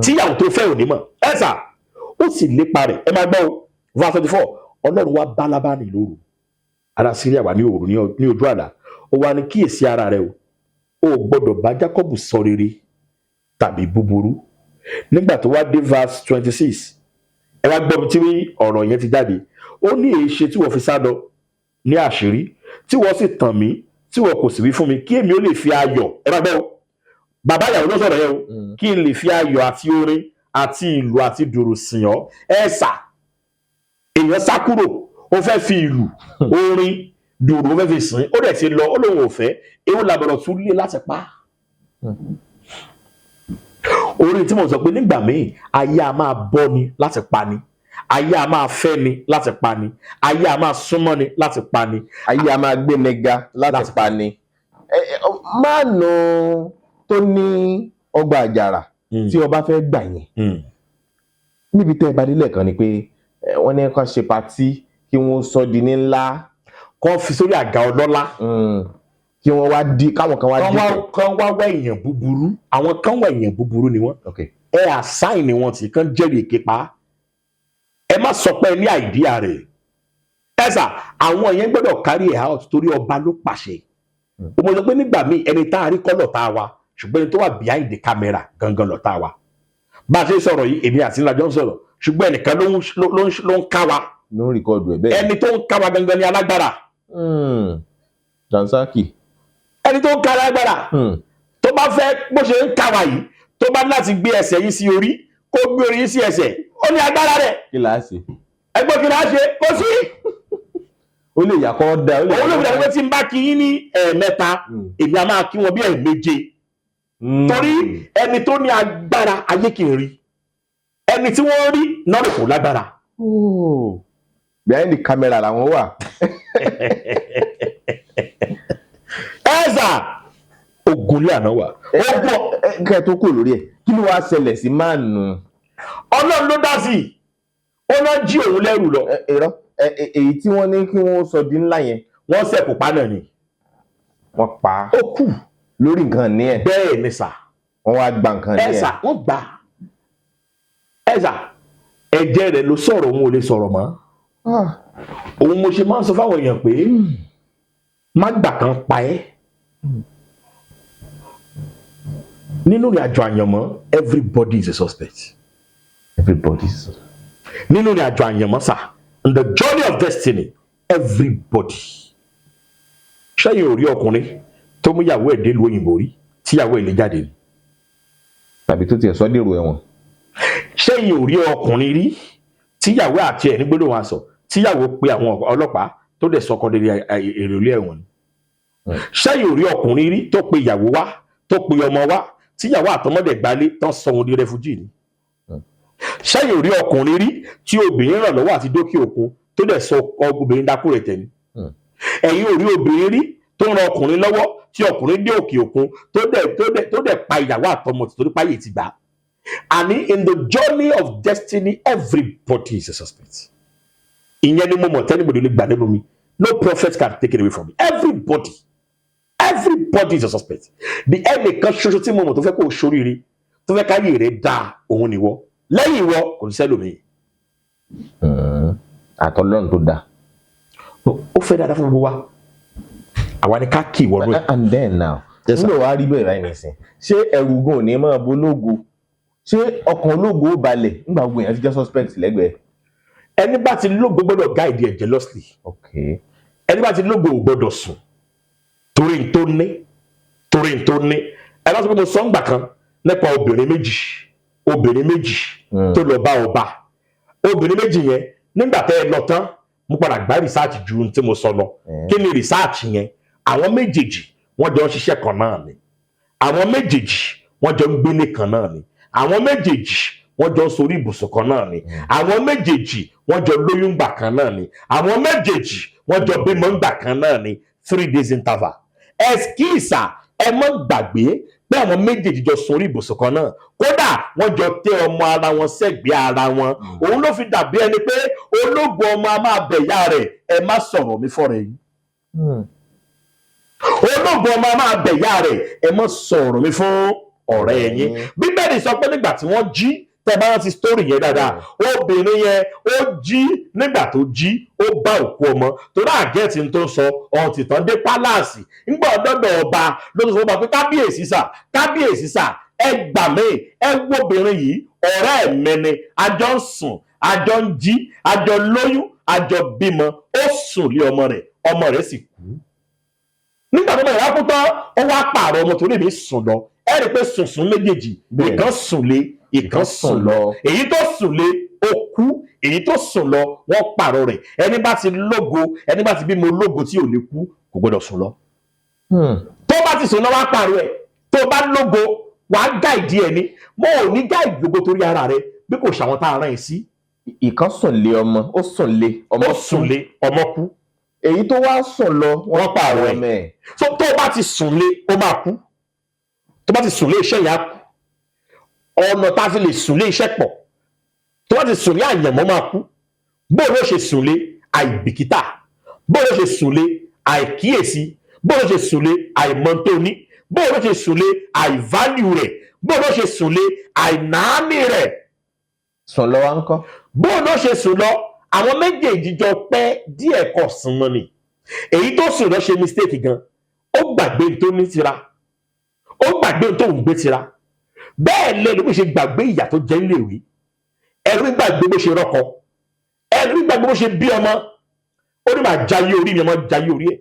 tíyàwó tó fẹ́ ò ní mọ̀. Ẹ sà, ó sì lépa rẹ̀. Ẹ máa gbọ́ o, verse 24, Ọlọ́run wá bá Lábánì lóru, ará Síríà wà ní òru ní ojú àlá. Ó wá ní, "Kíyèsí ara rẹ o, ò gbọ́dọ̀ bá Jákọ́bù sọ rere tàbí búburú." Nígbà tó wá dé verse 26, ẹ wá gbọ́ bí tí ọ̀rọ̀ yẹn ti jáde. Ó ní, "Èé ṣe tí wọ́n fi sá lọ ní àṣírí, tí wọ́n sì tàn mí, tí wọ́n kò sì wí fún mi, kí èmi ó lè fi ayọ̀?" Ẹ máa gbọ́ o, bàbá ìyàwó ló sọ̀rọ̀ yẹn o. "Kí n lè fi ayọ̀ àti orin àti ìlù àti dùrù sìn ọ́." Ẹ sà, èèyàn sá kúrò, ó fẹ́ fi ìlù, orin, dùrù, ó fẹ́ fi sìn. Ó dẹ̀ ti lọ, ó lóun ò fẹ́. Ewu làbọ̀rọ̀ tún lé láti pa á. Orin tí mo sọ pé nígbà míì, ayé a máa bọ́ ni láti pa ni, ayé a máa fẹ́ ni láti pa ni, ayé a máa súnmọ́ ni láti pa ni. Ayé a máa gbé ni ga láti pa ni. Máàlù tó ní ọgbà àjàrà tí ọba fẹ́ gbà yẹn, níbi tẹ́ ẹ bá délẹ̀ kan ni pé wọ́n ní kán ṣe party, kí wọ́n sọ di ní ńlá. Kọ́ fi sórí àga ọlọ́lá. Kí wọ́n wá di káwọn kan wá Kán di. wá, kán wá wá èèyàn búburú. Àwọn kan wá èèyàn búburú ni wọ́n. Ẹ assign wọn tí kán jẹ́rìí èké pa. Ẹ má sọ pé ẹ ní idea rẹ̀. Ẹ sà, àwọn yẹn gbọ́dọ̀ carry it out torí ọba ló pàṣẹ. Mo sọ pé nígbà míì, ẹni tá a rí kọ́ lọ̀tá wa, ṣùgbọ́n ẹni tó wà behind the camera gangan lọ̀tá wa. Bá a ṣe ń sọ̀rọ̀ yìí, èmi àti ńlá jọ ń sọ̀rọ̀, ṣùgbọ́n ẹnìkan ló ń ká wa. Ló ń record ẹ̀ bẹ́ẹ̀. Ẹni tó ń ká wa gangan ni alágbára. Dansaki. Ẹni tó ń ká alágbára. Tó bá fẹ́, bó ṣe ń ká wa yìí, tó bá ní láti gbé ẹsẹ̀ yìí sí orí, kó gbé orí yìí sí ẹsẹ̀, ó ní agbára rẹ̀. Kí là á ṣe? Ẹgbẹ́, kí ni a ṣe? Kó sí. Ó lè yà kọ́ da, ó lè Òun ló fi dàbí pé tí n bá kí yín ní ẹ̀ẹ̀mẹ́ta, èmi a máa kí wọn bí ẹ̀ẹ̀méje, torí ẹni tó ní agbára ayé kì í rí. Ẹni tí wọ́n rí náà kò lágbára. Oh. Behind the camera làwọn wà. Ẹ̀ẹ́sà, ogun lé àná wà, ogun. Kẹ́ ẹ tó kù lórí ẹ̀, kí ló wàá ṣẹlẹ̀ sí máàlù? Ọlọ́run ló dá sí i. Ó náà jí òun lẹ́rù lọ. Irọ́, èyí tí wọ́n ní kí wọ́n sọ di ńlá yẹn. Wọ́n sẹ̀kù pa náà ni. Wọ́n pa á? Ó kù. Lórí nǹkan ní ẹ̀? Bẹ́ẹ̀ ni sà. Wọ́n wá gba nǹkan ní ẹ̀? Ẹ̀sà, wọ́n gbà. Ẹ̀sà, ẹ̀jẹ̀ rẹ̀ ló sọ̀rọ̀, òun ò lè sọ̀rọ̀ mọ́. Òun mo ṣe máa ń sọ fáwọn èèyàn pé má gbà kan pa ẹ́ nínú ìrìn àjò àyànmọ́. Everybody is a suspect. Everybody's. Nínú ìrìn àjò àyànmọ́ sà, in the journey of destiny, everybody. Ṣẹ́yìn ò rí ọkùnrin tó mú ìyàwó ẹ̀ délùú òyìnbó rí, tíyàwó ẹ̀ lè jáde ni? Tàbí tó tiẹ̀ sọ dèrò ẹ̀wọ̀n. Ṣẹ́yìn ò rí ọkùnrin rí tíyàwó àti ẹ̀ ní gbólóhùn asọ̀, tíyàwó pe àwọn ọlọ́pàá, tó dẹ̀ sọkọ dé èrò ilé ẹ̀wọ̀n ni? Ṣẹ́yìn ò rí ọkùnrin rí tó pe ìyàwó wá, tó pe ọmọ wá, tíyàwó àtọmọdé gbalé tán, sọ wọn di refugee ni? Ṣẹ́yìn ò rí ọkùnrin rí tí obìnrin ràn lọ́wọ́ àti dókè òkun, tó dẹ̀ sọ obìnrin dákú rẹ̀ tẹ̀ ni? Ẹ̀yin ò rí obìnrin rí tó ran ọkùnrin lọ́wọ́ tí ọkùnrin dé òkè òkun, tó dẹ̀ pa ìyàwó àtọmọ torí páyé ti gbà á? Àní in the journey of destiny, everybody is a suspect. Ìyẹn ni mo mọ̀ tí anybody lè gbà nínú mi. No prophet can take it away from me. Everybody, everybody is a suspect. The ẹnìkan ṣoṣo tí mo mọ̀ tó fẹ́ kó o ṣoríire, tó fẹ́ káyé rẹ̀ dáa, òun nìwọ. Lẹ́yìn ìwọ, kò ní sẹ́lòmíì. Àtọlọ́run tó dáa. Ó fẹ́ dáadáa fún gbogbo wa. Àwa ni ká kì í wọnú ẹ̀. And then now, Yes, sir. Nígbà wàá rí bẹ́ẹ̀ báyìí nìsín, ṣé ẹ̀rù gan ò ní máa bo ológo? Ṣé ọkàn ológo ó balẹ̀ nígbà gbogbo èèyàn ti jẹ́ suspect lẹ́gbẹ̀ẹ́? Ẹni bá ti lógo gbọ́dọ̀ guide ẹ̀ jealously. Ẹni bá ti lógo ò gbọ́dọ̀ sùn torí n tó ní, torí n tó ní. Ẹ bá sọ pé mo sọ ń gbà kan nípa obìnrin méjì, obìnrin méjì tó lọ bá ọba. Obìnrin méjì yẹn, nígbà tẹ́ ẹ lọ tán, mo padà gbá research ju ohun tí mo sọ lọ. Kí ni research yẹn? Àwọn méjèèjì, wọ́n jọ ń ṣiṣẹ́ kan náà ni. Àwọn méjèèjì, wọ́n jọ ń gbélé kan náà ni. Àwọn méjèèjì, wọ́n jọ ń sorí ibùsùn kan náà ni. Àwọn méjèèjì, wọ́n jọ lóyún gbà kan náà ni. Àwọn méjèèjì, wọ́n jọ bímọ ńgbà kan náà ni, 3 days interval. Ẹskíìsà, ẹ mọ́ gbàgbé pé àwọn méjèèjì jọ sorí ibùsùn kan náà, kódà wọ́n jọ tẹ ọmọ ara wọn sẹ́gbẹ̀ẹ́ ara wọn. Òun ló fi dàbí ẹni pé ológun ọmọ a máa bẹ̀yà rẹ̀, "Ẹ má sọ̀rọ̀ mi fọ́rẹ̀ yìí." Ológun ọmọ a máa bẹ̀yà rẹ̀, "Ẹ má sọ̀rọ̀ mi fún ọ̀rẹ́ yín." Bíbélì sọ pé nígbà tí wọ́n jí, tẹ́ bá rántí story yẹn dáadáa, obìnrin yẹn ó jí. Nígbà tó jí, ó bá òkú ọmọ torí àgẹ́tì tó ń sọ ọ̀hún tìtàn dé palace. Ńgbà ọ̀dọ́dọ̀ ọba ló sọ fún ọba pé, "Kábíyèsí sà, kábíyèsí sà, ẹ gbà mí. Ẹ wo obìnrin yìí, ọ̀rẹ́ mi ni. A jọ ń sùn, a jọ ń jí, a jọ lóyún, a jọ bímọ. Ó sùn lé ọmọ rẹ̀, ọmọ rẹ̀ sì kú. Nígbà tó bẹ̀rẹ̀ wá kú tán, ó wá pààrọ̀ ọmọ torí mi sùn lọ." Ẹ rí i pé sùnsùn méjèèjì, ìkan sùn lé, ìkan sùn lọ. Èyí tó sùn lé, ó kú. Èyí tó sùn lọ, wọ́n pààrọ̀ rẹ̀. Ẹni bá ti lógo, ẹni bá ti bímọ ológo tí ò lè kú, kò gbọdọ̀ sùn lọ. Tó bá ti sùn lọ, wá pààrọ̀ ẹ̀. Tó bá lógo, wàá guide ẹ̀ ní. Mo ò ní guide gbogbo torí ara rẹ bí kò ṣàwọn tá a rán ẹ sí. Ìkan sùn lé ọmọ, ó sùn lé ọmọ. Ó sùn lé ọmọ, kú. Èyí tó wá sùn lọ, wọ́n pààrọ̀ ẹ̀. Ọmọ ẹ̀. So tó bá ti sùn lé, ó máa kú. Tó bá ti sùn lé iṣẹ́ yẹn, á kú. Ọ̀nà tá a fi lè sùn lé iṣẹ́ pọ̀. Tó bá ti sùn lé àyànmọ́, máa kú. Bóò ló ṣe sùn lé àìbìkítà? Bóò ló ṣe sùn lé àìkíyèsí? Bóò ló ṣe sùn lé àìmọ́ntóní? Bóò ló ṣe sùn lé àìvalue rẹ̀? Bóò ló ṣe sùn lé àìnáání rẹ̀? Sùn lọ wá ń kọ́? Bóò ló ṣe sùn lọ? Àwọn méjèèjì jọ pẹ́ díẹ̀ kọ̀ sùn mọ́ ni. Èyí tó sùn lọ ṣe mistake gan. Ó gbàgbé tó ní tira, ó gbàgbé tó ń gbé tira. Bẹ́ẹ̀ lẹ́nu bó ṣe gbàgbé ìyà tó jẹ́ níléèwé, ẹ̀rú gbàgbé bó ṣe rọ́kọ, ẹ̀rú gbàgbé bó ṣe bí ọmọ. Ó ní, "Màá jayé orí mi." Ọmọ jayé orí ẹ̀.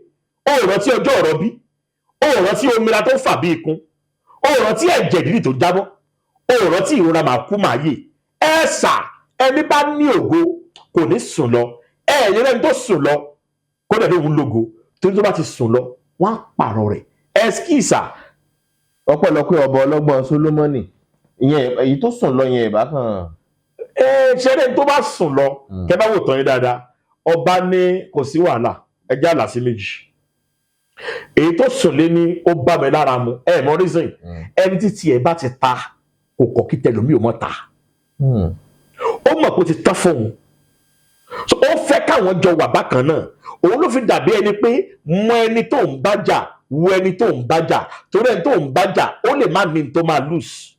Ó rántí ọjọ́ ọ̀rọ̀ bí, ó rántí omira tó fà bí ikun, ó rántí ẹ̀jẹ̀ dídì tó jábọ́, ó rántí ìrora màá kú màá yè. Ẹ sà, ẹni bá ní ògo kò ní sùn lọ. Ẹ ẹ̀yẹ lẹ́ni tó sùn lọ kó dẹ̀ lóhun lógo, torí tó bá ti sùn lọ, wọ́n á pààrọ̀ rẹ̀. Ẹskísà. Ọpẹ́lọpẹ́ ọba ọlọ́gbọ́n Solomoni. Ìyẹn èyí tó sùn lọ yẹn ìbákan. Ẹ ṣeré, tó bá sùn lọ, kẹ bá wò tán yín dáadáa, ọba ní kò sí wàhálà, ẹjẹ àlà sí méjì. Èyí tó sùn lé ní ó bá mi lára mu. Ẹ mọ reason? Ẹni tí tiẹ̀ bá ti ta, kò kọ̀ kí tẹlòmíì ò mọ̀ ta. Ó mọ̀ pé ó ti tán fóun, so ó fẹ́ káwọn jọ wà bákan náà. Òun ló fi dàbí ẹni pé mọ ẹni tó ń bá jà, wo ẹni tó ń bá jà, torí ẹni tó ń bá jà, ó lè má ní tó máa lose.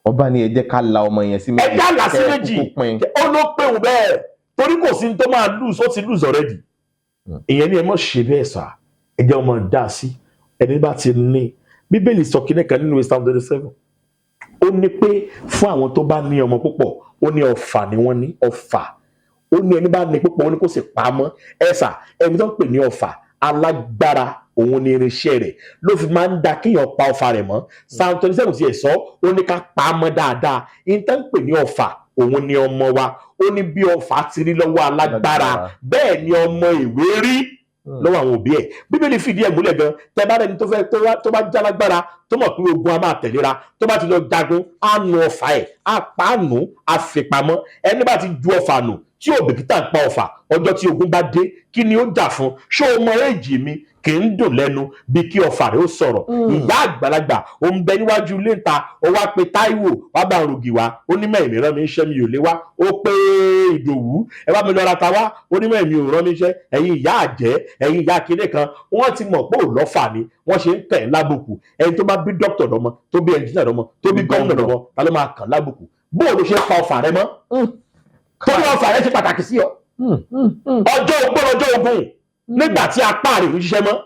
Ọba ní ẹ jẹ́ ká la ọmọ yẹn sí méjì. Ẹ já là sí kẹ́ ẹ méjì. kúkú pín. Ó ló pé òun bẹ́ẹ̀ torí kò sí ní tó máa lose, ó ti lose already. Ìyẹn ni ẹ mọ̀ ṣe bẹ́ẹ̀ sà. Ẹ jẹ́ ọmọ dá sí ẹni bá ti ní. Bíbélì sọ kíní kan nínú Psalm 27. Ó ní pé fún àwọn tó bá ní ọmọ púpọ̀, ó ní ọfà ni wọ́n ní ọfà. Ó ní ẹni bá ní púpọ̀, ó ní kó sì pa á mọ́. Ẹ sà, ẹni tó ń pè ní ọfà alágbára. Òun ni irinṣẹ́ rẹ̀ ló fi máa ń da kéèyàn pa ọfà rẹ̀ mọ́. Psalm 27 ti ẹ̀ sọ, ó ní ká pa á mọ́ dáadáa. Ìtàn ń pè ní ọfà, òun ni ọmọ wa. Ó ní bí ọfà ti rí lọ́wọ́ alágbára, bẹ́ẹ̀ ni ọmọ ìwé rí lọ́wọ́ àwọn òbí ẹ̀. Bíbélì fìdí ẹ̀ múlẹ̀ gan. Tẹ bá rẹni tó fẹ́ tó bá jálágbára, tó mọ̀ pé ogun a máa tẹ̀léra, tó bá ti lọ jagun, á nu ọfà ẹ̀, á pa á nù, á fi pamọ́. Ẹni bá ti ju ọfà nù, tí ò bìkítà ń pa ọfà, ọjọ́ tí ogun bá dé, kí ni ó jà fún? Ṣé o mọ èjì mi kì í dùn lẹ́nu bí kí ọfà rẹ̀ ó sọ̀rọ̀? Ìyá àgbàlagbà, ó ń bẹ níwájú ilé ìta, ó wá pe Táíwò, wá bá rògì wá. Ó ní mẹ́rin rán mi iṣẹ́, mi ò lè wá. Ó pé Ìdòwú, ẹ bá mi lọ ra ta wá. Ó ní mẹ́rin mi ò rán mi iṣẹ́. Ẹ̀yin ìyá àjẹ́, ẹ̀yin ìyá kinní kan, wọ́n ti mọ̀ pé ò lọ́fà ni wọ́n ṣe ń tẹ̀ lábùkù. Ẹni tó bá bí dókítà lọ́mọ, tó bí ẹnjìnà lọ́mọ, tó bí gómìnà lọ́mọ, ta ló máa kàn lábùkù? Bó o ló ṣe pa ọfà rẹ mọ́? Torí ọfà rẹ ṣe pàtàkì sí ọ. Ọjọ́ ogbó lọ́jọ́ ogun, nígbà tí apá rẹ̀ ò ń ṣiṣẹ́ mọ́,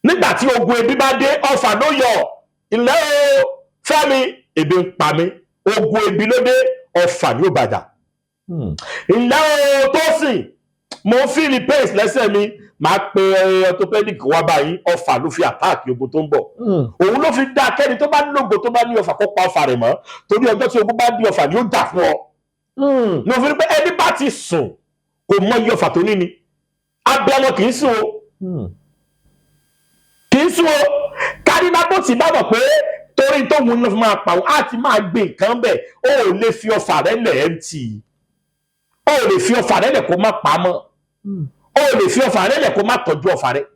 nígbà tí ogun ebi bá dé, ọfà ló yọ ilẹ̀ o. Fẹ́mi, ebi ń pa mí, ogun ebi ló dé, ọfà ni ó bàjá. Ilẹ̀ o, tó sìn mo ń feel pains lẹ́sẹ̀ mi, máa pe orthopedic wá báyìí. Ọfà ló fi attack ogun tó ń bọ̀. Òun ló fi dá kẹ́ni tó bá lógo, tó bá ní ọfà, kó pa ọfà rẹ̀ mọ́, torí ọjọ́ tí ogun bá di, ọfà ni ó jà fún ọ. Ní òfin pé ẹni bá ti sùn, kò mọ iye ọfà tó ní ni. Abiyamọ kì í sùn o, kì í sùn o. Kárínábòtì bá mọ̀ pé torí tóun náà fi máa pa òun, á ti máa gbé nǹkan bẹ̀. Ó ò lè fi ọfà rẹ̀ lẹ̀ empty, ó ò lè fi ọfà rẹ̀ lẹ̀ kó má pa mọ́, ó ò lè fi ọfà rẹ̀ lẹ̀ kó má tọ́jú ọfà rẹ̀.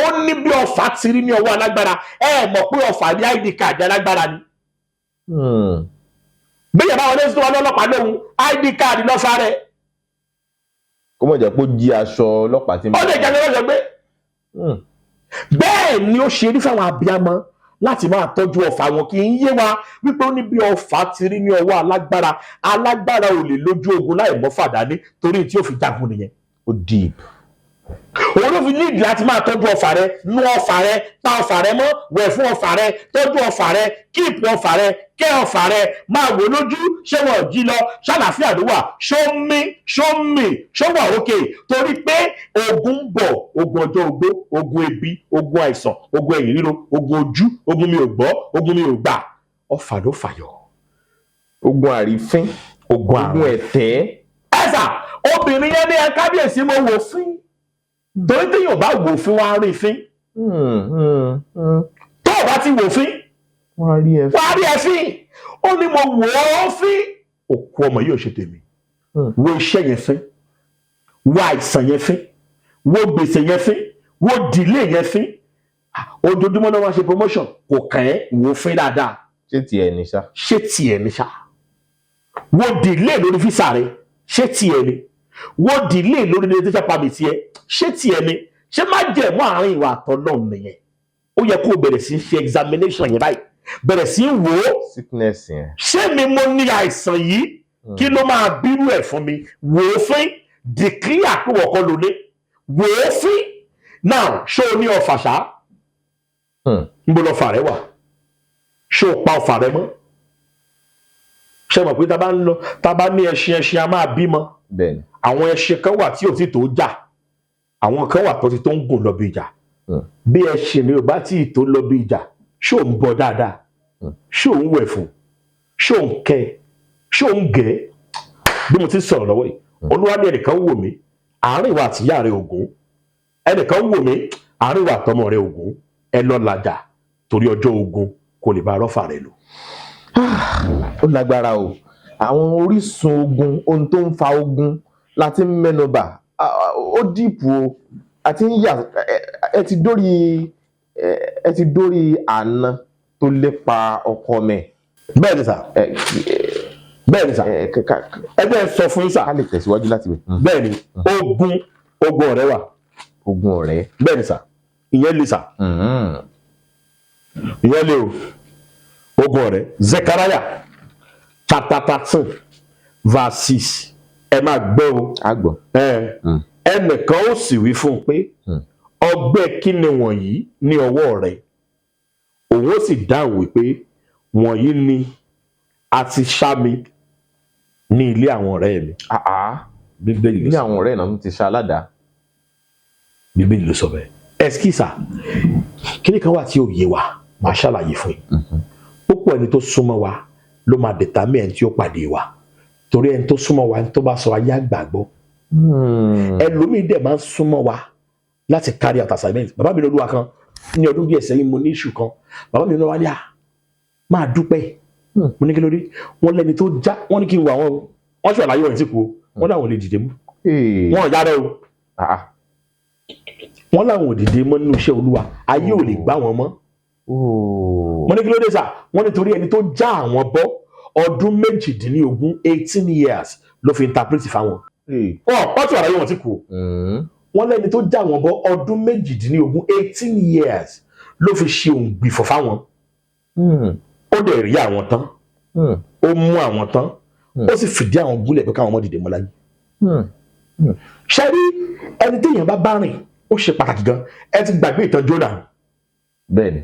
Ó ní bí ọfà ti rí ní ọwọ́ alágbára. Ẹ mọ̀ pé ọfà ní ID card alágbára ni. Bí yàrá wọlé sí wọn lọ́lọ́pàá lóhun, ID card lọ́fà rẹ̀. Kó mọ̀ jẹ́ pé ó jí aṣọ ọlọ́pàá tí ń Ó lè jẹ́ lọ́jọ́ gbé. Bẹ́ẹ̀ ni ó ṣe rí fáwọn abiyamọ láti máa tọ́jú ọfà wọn. Kì í yé wa wípé ó ní bí ọfà ti rí ní ọwọ́ alágbára. Alágbára ò lè lójú ogun láì mọ́ fàdání, torí tí ó fi jagun nìyẹn. Ó deep. Òun ló fi nídìí láti máa tọ́jú ọfà rẹ, nú ọfà rẹ, pa ọfà rẹ mọ́, wẹ̀ fún ọfà rẹ, tọ́jú ọfà rẹ, keep ọfà rẹ, kẹ́ ọfà rẹ, máa wò lójú. Ṣé wọn ò jí lọ? Ṣàlàáfíà ló wà? Ṣó ń mí? Ṣó ń mì? Ṣó wà òkè? Torí pé ogun ń bọ̀: ogun ọjọ́ ogbó, ogun ebi, ogun àìsàn, ogun ẹ̀yìn ríro, ogun ojú, ogun mi ò gbọ́, ogun mi ò gbà. Ọfà ló fàyọ. Ogun àrífín. Ogun Ogun àrùn. ẹ̀tẹ́. Ẹ̀sà, obìnrin yẹn ní, "Ẹ kábíyèsí, mo wò fín." Torí téèyàn bá wò fín, wá rí fín. Tó o bá ti wò fín, Wọ́n á rí ẹ. Wá rí ẹ fín. Ó ní, "Mo wò ó fín, òkú ọmọ yìí ò ṣe tèmi." Wo iṣẹ́ yẹn fín, wo àìsàn yẹn fín, wo gbèsè yẹn fín, wo delay yẹn fín. Ah, ojoojúmọ́ náà wá ṣe promotion, kò kàn ẹ́. Wò fín dáadáa. Ṣé tiẹ̀ ní ṣá? Ṣé tiẹ̀ ní ṣá? Wo delay lórí visa rẹ, ṣé tiẹ̀ ni? Wo delay lórí residential permit yẹ, ṣé tiẹ̀ ni? Ṣé má jẹ̀mú àárín ìwà àtọ́lọ́run nìyẹn? Ó yẹ kó o bẹ̀rẹ̀ sí í ṣe examination yẹn báyìí, bẹ̀rẹ̀ sí í wò ó. Sickness yẹn. Ṣé mi mo ní àìsàn yìí? Kí ló máa bírú ẹ̀ fún mi? Wò ó fín, declare pé wọ́n kọ́ ló ní. Wò ó fín now. Ṣé o ní ọfà ṣá? Níbo lọfà rẹ wà? Ṣé o pa ọfà rẹ mọ́? Ṣé mọ̀ pé tá a bá ń lọ, tá a bá ní ẹṣin, ẹṣin a máa bímọ. Bẹ́ẹ̀ni. Àwọn ẹṣin kan wà tí ò tí tó jà, àwọn kan wà tó ti tó ń gùn lọ bí ìjà. Bí ẹṣin ni ò bá tí ì tó lọ bí ìjà, ṣé ò ń bọ dáadáa? Ṣé ò ń wẹ̀ fún? Ṣé ò ń kẹ́? Ṣé ò ń gẹ̀? Bí mo ti ń sọ̀rọ̀ lọ́wọ́ yìí, Olúwa ní ẹnìkan wò mí, àárín ìwà àtìyá rẹ ògún. Ẹnìkan wò mí, àárín ìwà àtọmọ rẹ ògún. Ẹ lọ làjà torí ọjọ́ ogun, kò lè bá rọ́fà rẹ lò. Ó lágbára o. Àwọn orísun ogun, ohun tó ń fa ogun láti ń mẹ́nubà. Ah, ah, ó deep o. Àti ń yà ẹ ti dórí ẹ ti dórí àna tó lépa ọkọ mẹ. Bẹ́ẹ̀ ni sà. Ẹ Bẹ́ẹ̀ ni sà. ẹ ká Ẹgbẹ́ sọ fún yín sà. Ká lè tẹ̀síwájú láti bẹ̀. Bẹ́ẹ̀ ni, ogun ọ̀rẹ́ wà. Ogun ọ̀rẹ́. Bẹ́ẹ̀ ni sà, ìyẹn le sà. Ìyẹn le o, ogun ọ̀rẹ́. Zechariah chapter 13 verse 6, ẹ máa gbọ́ o. Àgbọ̀. Ẹ ẹnìkan ó sì wí fún un pé, "Ọgbẹ́ kí ni wọ̀nyí ní ọwọ́ rẹ̀?" Òun ó sì dáhùn wípé, "Wọ̀nyí ni a ti ṣá mi ní ilé àwọn ọ̀rẹ́ mi." Àá. Bíbélì ló Ilé sọ. àwọn ọ̀rẹ́ náà ti ṣe aládàá. Bíbélì ló sọ bẹ́ẹ̀. Ẹ Ẹskísà, kíní kan wà tí ò yé wa, màá ṣàlàyé fún yín. Púpọ̀ ẹni tó súnmọ́ wa ló máa determine ẹni tí ó pàdé wa, torí ẹni tó súnmọ́ wa, ẹni tó bá sọ ayé àgbàgbọ́. Ẹlòmíì dẹ̀ máa ń súnmọ́ wa láti carry out assignment. Bàbá mi lọ́lúwa kan ní ọdún díẹ̀ sẹ́yìn, mo ní issue kan, bàbá mi lọ́wọ́ ní à máa dúpẹ́. Mo ní kí ló dé? Wọ́n lẹ́ni tó já, wọ́n ní kí n wà wọ́n o, wọ́n ṣọ̀ láyé, wọ́n ti kú o, wọ́n láwọn ò lè dìde mú. Wọ́n ò yára o. Wọ́n láwọn ò dìde mọ́ nínú iṣẹ́ Olúwa, ayé ò lè gbá wọn mọ́. Mo ní kí ló dé, sà? Wọ́n nítorí ẹni tó já àwọn bọ́, ọdún 18, 18 years ló fi interpret fáwọn. Wọ́n tún àlàyé, wọn ti kú o. Wọ́n lẹ́ni tó já wọn bọ́, ọdún 18, 18 years ló fi ṣe òǹgbìfọ̀ fáwọn. Ó dẹ̀ rí àwọn tán, ó mú àwọn tán, ó sì fìdí àwọn gúnlẹ̀ pé káwọn ọmọ dìde mọ́ láyé. Ṣe rí, ẹni téèyàn bá bá rìn, ó ṣe pàtàkì gan. Ẹ ti gbàgbé ìtàn Jónà? Bẹ́ẹ̀ni.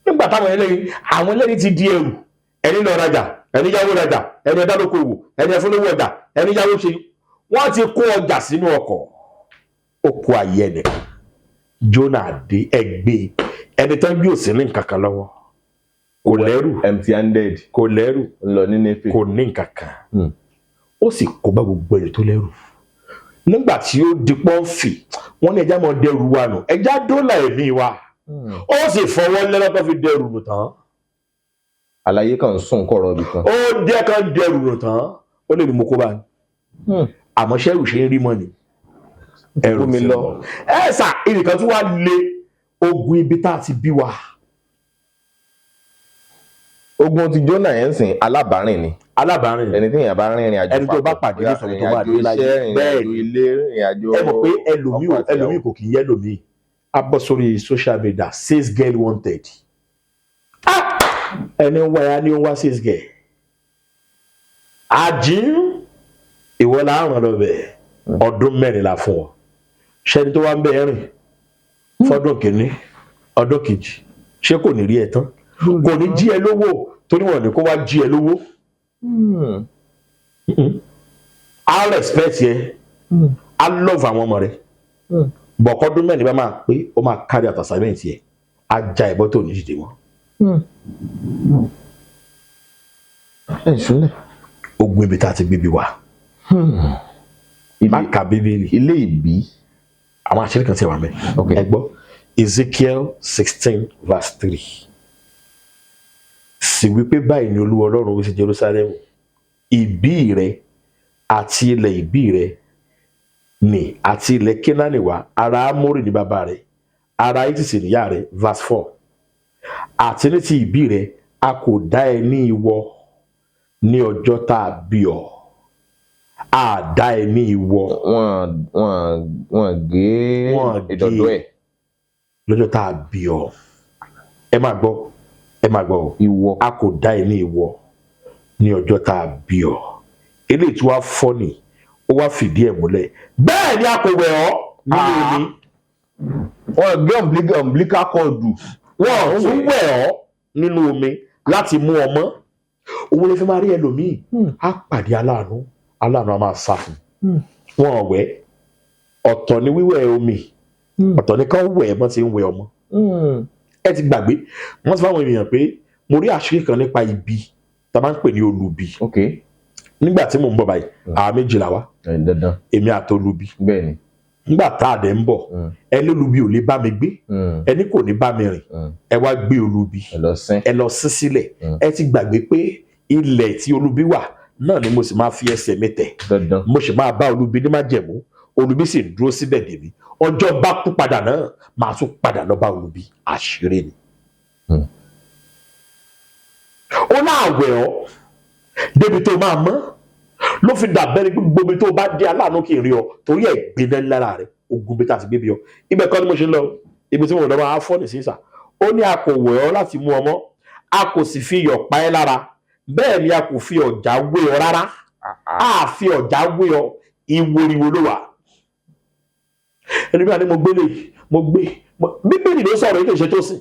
Nígbà táwọn ẹlẹ́yìn, àwọn ẹlẹ́yìn ti di ẹrù, ẹni lọ rajà, ẹni yáwó rajà, ẹni ẹ̀dá lókoòwò, ẹni ẹfúnlówó ọjà, ẹni yáwó ṣe, wọ́n ti kó ọjà sínú ọkọ̀, ó kó ayé ẹnìkan. Jónà dé, ẹgbẹ́ ẹni tán bí ò sí ní nǹkan kan lọ́wọ́, kò lẹ́rù. Empty handed. Kò lẹ́rù. Ń lọ ní Néfè. Kò ní nǹkan kan. Ó sì kó bá gbogbo ẹni tó lẹ́rù. Nígbà tí ó di pọ́ǹfì, wọ́n ní ẹja máa dẹrù wa nù, ẹja dólà ẹ̀mí wa. Ó sì fọwọ́ lẹ́rọ́ tó fi dẹrù nù tán. Àlàyé kan ń sùn kọ̀rọ̀ ibì kan. Ó dẹ́ kan dẹrù nù tán, ó lè ní mo kó bá ní. Àmọ́ ṣẹ́rù ṣe ń rí mọ́ ni ẹrù Omi ti lọ. lọ. Ẹ sà, ibìkan tí wàá lé ogun ibi tá a ti bí wa. Ogun ti Jónà yẹn ń sìn, alábàárìn ni. Alábàárìn. Ẹni tí èèyàn bá rìnrìn àjò Ẹni tó bá pàdé ní sọ̀rọ̀ tó bá dé láyé. Ìrìn Bẹ́ẹ̀ àjò ni. ilé, ìrìn àjò Ẹ mọ̀ pé ẹlòmíì ọkọ àti ẹlòmíì ìyàwó. kò kì í yẹ lòmíì, á bọ́ sórí social media, "Sales girl wanted." Ah! Ẹni ń wá ya ni ó ń wá sales girl. Àjíǹ ìwọ la ràn lọ bẹ̀, ọdún 4 la fún ọ. Ṣẹni tó wá ń bẹ rìn fọdún kìíní, ọdún kejì, ṣé kò ní rí ẹ tán? Kò ní jí ẹ lówó, torí wọn ní kó wá jí ẹ lówó. Á respect yẹ, á love àwọn ọmọ rẹ. Bọ̀kọ́dún 4 bá máa pé, ó máa carry out assignment yẹ, á já ẹ̀bọ́ tó ní dìde wọn. Ẹ ṣúlẹ̀. Ogun ibi tá a ti gbé bí wa, má ka Bíbélì. Ilé ìbí. Àwọn àṣírí kan ti wà mẹ́. Ẹ gbọ́ Ezekiel 16 verse 3, sì wípé, báyìí ni Olúwa Ọlọ́run wí sí Jerusalem, ìbí rẹ àti ilẹ̀ ìbí rẹ ní àti ilẹ̀ Kénáánì wá, ará Ámórì ní bàbá rẹ, ará Hítì níyà rẹ. Verse 4, àti ní ti ìbí rẹ, a kò dá ẹ ní ìwọ ní ọjọ́ tá a bí ọ, a dá ẹ ní ìwọ. Wọ́n gé Wọ́n gé. ìdọ̀dọ̀ ẹ̀. Lọ́jọ́ tá a bí ọ. Ẹ máa gbọ́, ẹ máa gbọ́ o. Ìwọ. A kò dá ẹ ní ìwọ ní ọjọ́ tá a bí ọ. Eléyìí tí wàá fọ́ ni, ó wá fìdí ẹ̀ múlẹ̀, bẹ́ẹ̀ ni a kò wẹ̀ ọ́ nínú omi. Wọ́n gé umbilical cord. Wọ́n tún wẹ̀ ọ́ nínú omi láti mú ọ mọ́. Owó lè fi máa rí ẹlòmíì, á pàdé aláàánú, aláàánú á máa sá fún wọn. Wẹ̀ ọ̀tọ̀ ni wíwẹ̀ omi, ọ̀tọ̀ ni kán wẹ̀ mọ́ ti ń wẹ̀ ọmọ. Ẹ ti gbàgbé, wọ́n ti fáwọn ènìyàn pé mo rí àṣírí kan nípa ibi tá a máa ń pè ní olubi. Nígbà tí mò ń bọ̀ báyìí, àwa méjìlá wa. Ẹ dandan. Èmi àti olubi. Bẹ́ẹ̀ni. Nígbà tá a dẹ̀ ń bọ̀, ẹni olubi ò lè bá mi gbé, ẹni kò ní bá mi rìn. Ẹ wá gbé olubi. Ẹ lọ sín. Ẹ lọ sí sílẹ̀. Ẹ ti gbàgbé pé ilẹ̀ tí olubi wà náà ni mo sì máa fi ẹsẹ̀ mi tẹ̀. Dandan. Mo sì máa bá olubi ní májẹ̀mú, olubi sì ń dúró síbẹ̀ dèmí. Ọjọ́ bá kú padà náà, màá tún padà lọ bá olubi. Àṣírí ni. Ó náà wẹ̀ ọ́ débi tó máa mọ́, ló fi dàbẹ́ ni pé gbogbo ibi tó bá dé, aláàánú kì í rí ọ, torí ẹ̀ gbiná lára rẹ̀. Ogun bí tá a ti gbé bí ọ, ibẹ̀ kọ́ ni mo ṣe ń lọ. Ibi tí mo lọ máa fọ́ ní sísà, ó ní a kò wẹ̀ ọ́ láti mú ọmọ, a kò sì fi iyọ̀ pa ẹ́ lára, bẹ́ẹ̀ ni a kò fi ọ̀já wé ọ rárá. A fi ọ̀já wé ọ, ìwòrìwò ló wà. Ẹni bí wàá ní mo gbélé, mo gbé Bíbélì ló sọ̀rọ̀ yìí, kì í ṣe tó sìn.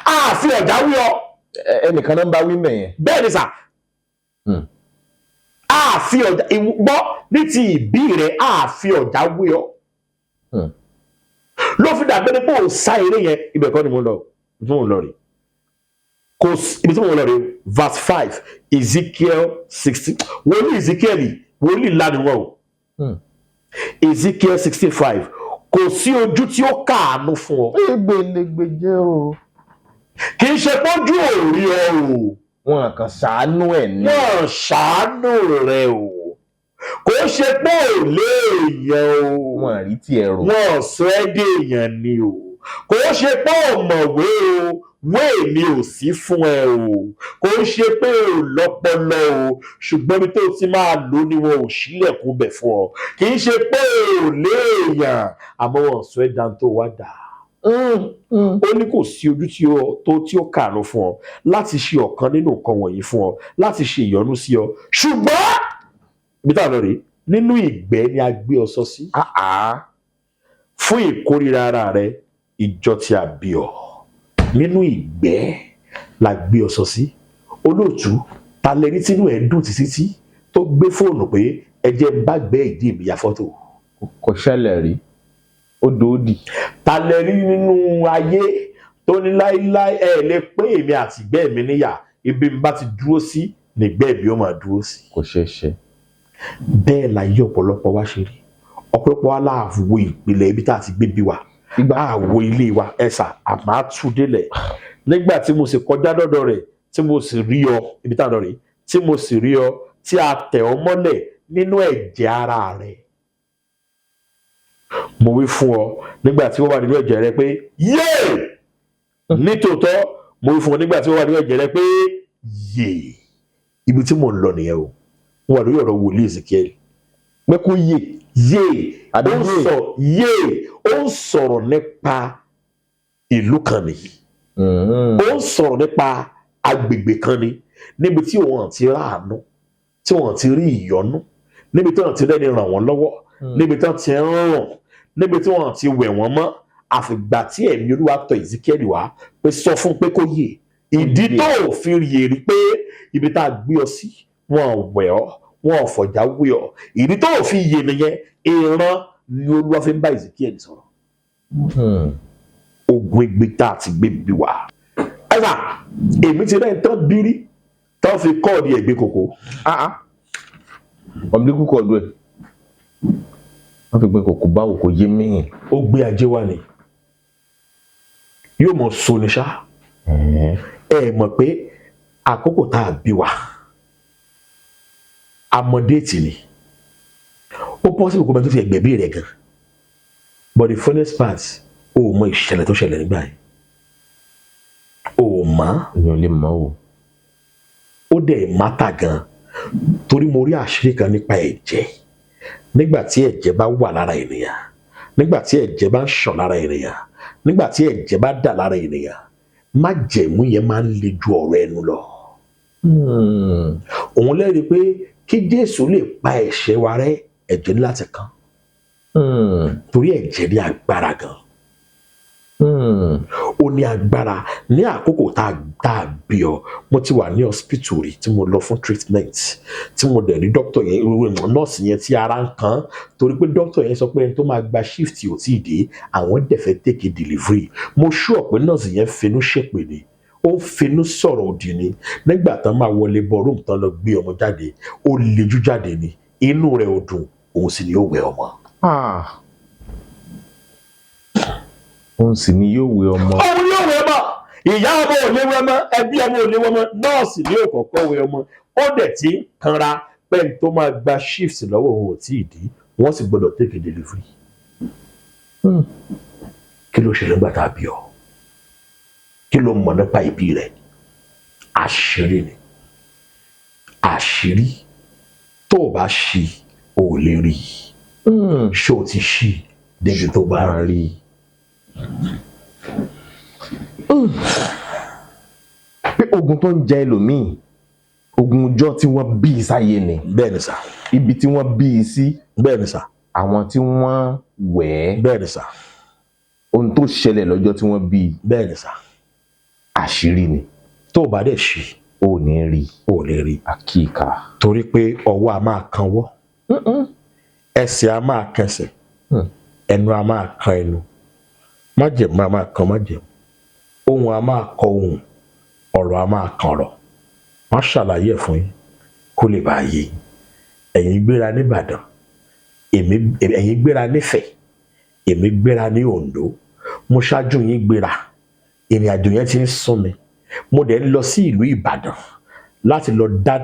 A fi ọ̀já wé ọ. Ẹnìkan náà ń bá wí mẹ̀yẹn. Bẹ́ẹ̀ ni sà. A fi ọ̀já gbọ́ ní ti ìbí rẹ̀, a fi ọ̀já wé ọ. Ló fi dàgbé ní pé òun sá eré yẹn. Ibẹ̀ kọ́ ni mo ń lọ, ibi tí mo ń lọ rè kò sí, ibi tí mo ń lọ rè. Verse 5, Ezekiel 16. Wòlíì Ezekiel, wòlíì ńlá ni wọ́n o. Ezekiel 65: kò sí ojú tí ó káàánú fún ọ. Égbélégbé jẹ́ o. Kì í ṣe pójú ò rí ọ o. Wọn kàn ṣàánú ẹ̀ ní. Wọ́n ṣàánú rẹ o. Kò ṣe pé ò léèyàn o. Wọn rí tiẹ̀ rò. Wọ́n sọ ẹ́ dèèyàn ni o. Kò ṣe pé ò mọ̀wé o, wéè mi ò sí fún ẹ o. Kò ṣe pé ò lọ́pọlọ o, ṣùgbọ́n ibi tó ti máa lò ní wọn ò ṣílẹ̀kùn bẹ̀ fún ọ. Kì í ṣe pé ò léèyàn, àmọ́ wọn sọ ẹ́ dan tó wá dà. Ó ní kò sí ojú tí ó tó tí ó kàánú fún ọ láti ṣe ọ̀kan nínú nǹkan wọ̀nyí fún ọ, láti ṣe ìyọ́nú sí ọ. Ṣùgbọ́n ibi táwọn lọ rèé: nínú ìgbẹ́ ni a gbé ọ sọ sí fún ìkórìíra ara rẹ ìjọ tí a bí ọ. Nínú ìgbẹ́ la gbé ọ sọ sí. Olóòtú, ta lẹni tínú ẹ̀ dùn títí tí tó gbé fóònù pé ẹ jẹ́ n bá gbé ìdí mi ya fọ́tò? Kò ṣẹlẹ̀ rí, ó dòódì. Ta lẹni nínú ayé tó ní láíláí ẹ lè pé èmi àti ìgbẹ́ mi níyà, ibi n bá ti dúró sí nígbẹ́ mi ó máa dúró sí? Kò ṣeé ṣe. Bẹ́ẹ̀ láyé ọ̀pọ̀lọpọ̀ wa ṣe rí. Ọ̀pọ̀lọpọ̀ wa láàwo ìpìlẹ̀ ibi tá a ti gbé bí wa, Ìgbà àwo ilé wa ẹ̀sà àmà tú délẹ̀. Nígbà tí mo sì kọjá lọ́dọ̀ rẹ̀, tí mo sì rí ọ, ibi tá a lọ rèé, tí mo sì rí ọ tí a tẹ̀ ọ́ mọ́lẹ̀ nínú ẹ̀jẹ̀ ara rẹ̀, mo wí fún ọ nígbà tí wọ́n wà nínú ẹ̀jẹ̀ rẹ pé yéè. Nítòótọ́ mo wí fún ọ nígbà tí wọ́n wà nínú ẹ̀jẹ̀ rẹ pé yéè. Ibi tí mò ń lọ nìyẹn o. Mo wà lórí ọ̀rọ̀ wòlíì Ezekiel. Pé kó yè. Yéè. Àbí Ó ń yéè? sọ yéè, ó ń sọ̀rọ̀ nípa ìlú kan nìyí. Ó ń sọ̀rọ̀ nípa agbègbè kan ni, níbi tí wọ́n ti ráàánú, tí wọ́n ti rí ìyọ́nú, níbi tí wọ́n ti rẹ́ni ràn wọ́n lọ́wọ́, níbi tí wọ́n ti ń rùn, níbi tí wọ́n ti wẹ̀ wọ́n mọ́, àfìgbà tí ẹ̀mí Olúwa tọ̀ Ezekiel wá pé sọ fún pé kó yè. Ìdí tó ò fi yè rí pé ibi tá a gbé ọ sí, wọn ò wẹ̀ ọ́, wọn ò fọ̀já wẹ̀ ọ́. Ìdí tó ò fi yè nìyẹn. Ìran ni Olúwa fi ń bá Ezekiel sọ̀rọ̀. Ogun igbe tá a ti gbé bí wa. Ẹ̀sà, èmi ti rẹ́ tán bírí tán fi kọ́ọ̀dì ẹ̀gbẹ́ kòkó. Ọ̀bílíkù kọ̀ọ̀dù ẹ̀ wọ́n fi gbin kòkó, báwo? Kò yé mi. Ó gbé ajé wa ni yóò mọ̀ so ní ṣá. Ẹ mọ̀ pé àkókò tá a bí wa, àmọ́ date ni. Ó possible kó bá tó fi ẹgbẹ́ bí rẹ̀ gan, but the funniest part, o ò mọ ìṣẹ̀lẹ̀ tó ṣẹlẹ̀ nígbà yẹn, o ò mọ̀. Èèyàn lè mọ̀ o. Ó dẹ̀ matter gan, torí mo rí àṣírí kan nípa ẹ̀jẹ̀. Nígbà tí ẹ̀jẹ̀ bá wà lára ènìyàn, nígbà tí ẹ̀jẹ̀ bá ń ṣàn lára ènìyàn, nígbà tí ẹ̀jẹ̀ bá dà lára ènìyàn, májẹ̀mú yẹn máa ń le ju ọ̀rọ̀ ẹnu lọ. Òun lẹ́rìí pé kí Jésù lè pa ẹ̀ṣẹ̀ wa rẹ́, ẹ̀jẹ̀ ní láti kàn, torí ẹ̀jẹ̀ ní agbára gan. Ó ní agbára. Ní àkókò tá a bí ọ, mo ti wà ní hospital rí tí mo lọ fún treatment, tí mo dẹ̀ rí doctor yẹn, nọ́ọ̀sì yẹn tí ara ń kan, torí pé doctor yẹn sọ pé ẹni tó máa gba shift ò tí ì dé, àwọn dẹ̀ fẹ́ take delivery. Mo sure pé nọ́ọ̀sì yẹn finú ṣépè ni, ó finú sọ̀rọ̀ òdì ni. Nígbà tán máa wọlé bọ̀ room tán lọ gbé ọmọ jáde, ó lejú jáde ni, inú rẹ̀ ò dùn, òun sì ni ó wẹ̀ ọmọ. Ah. Òun sì ni yóò wé ọmọ. Òun yóò wẹ̀ ọmọ. Ìyá ọmọ ò lè wẹ̀ ọmọ, ẹbí ọmọ ò lè wẹ̀ ọmọ, nọ́ọ̀sì ní òkọ̀kọ́ wẹ̀ ọmọ. Ó dẹ̀ ti ń kanra pé ní tó máa gba shift lọ́wọ́ òun ò tí ì dí, wọ́n sì gbọ́dọ̀ take delivery. Kí ló ṣẹlẹ̀ nígbà tá a bí ọ? Kí ló mọ̀ nípa ìbí rẹ̀? Àṣírí ni. Àṣírí tó o bá ṣí, o ò lè rí i. Ṣé o ti ṣí débi tó bá Máa rí? Rí i. Pé ogun tó ń jẹ ẹlòmíì, ogun ọjọ́ tí wọ́n bí i sáyé ni. Bẹ́ẹ̀ ni sà. Ibi tí wọ́n bí i sí, Bẹ́ẹ̀ ni sà. àwọn tí wọ́n wẹ̀ ẹ́, Bẹ́ẹ̀ ni sà. ohun tó ṣẹlẹ̀ lọ́jọ́ tí wọ́n bí i, Bẹ́ẹ̀ ni sà. àṣírí ni. Tó o bá dẹ̀ ṣí, Ò ní rí i. o ò lè rí i. Àkíkà. Torí pé ọwọ́ a máa kanwọ́, ẹsẹ̀ a máa kẹsẹ̀, ẹnu a máa kan ẹnu. Májẹ̀mú a máa kan májẹ̀mú, ohùn a máa kọ ohùn, ọ̀rọ̀ a máa kan ọ̀rọ̀. Wọ́n ṣàlàyé ẹ̀ fún yín kó lè bàa yé yín. Ẹ̀yin gbéra nìbàdàn, èmi, ẹ̀yin gbéra nífẹ̀ẹ́, èmi gbéra ní Oǹdó. Mo ṣáájú yín gbéra. Ìrìn àjò yẹn ti ń sún mi. Mo dẹ̀ ń lọ sí ìlú Ìbàdàn láti lọ dá,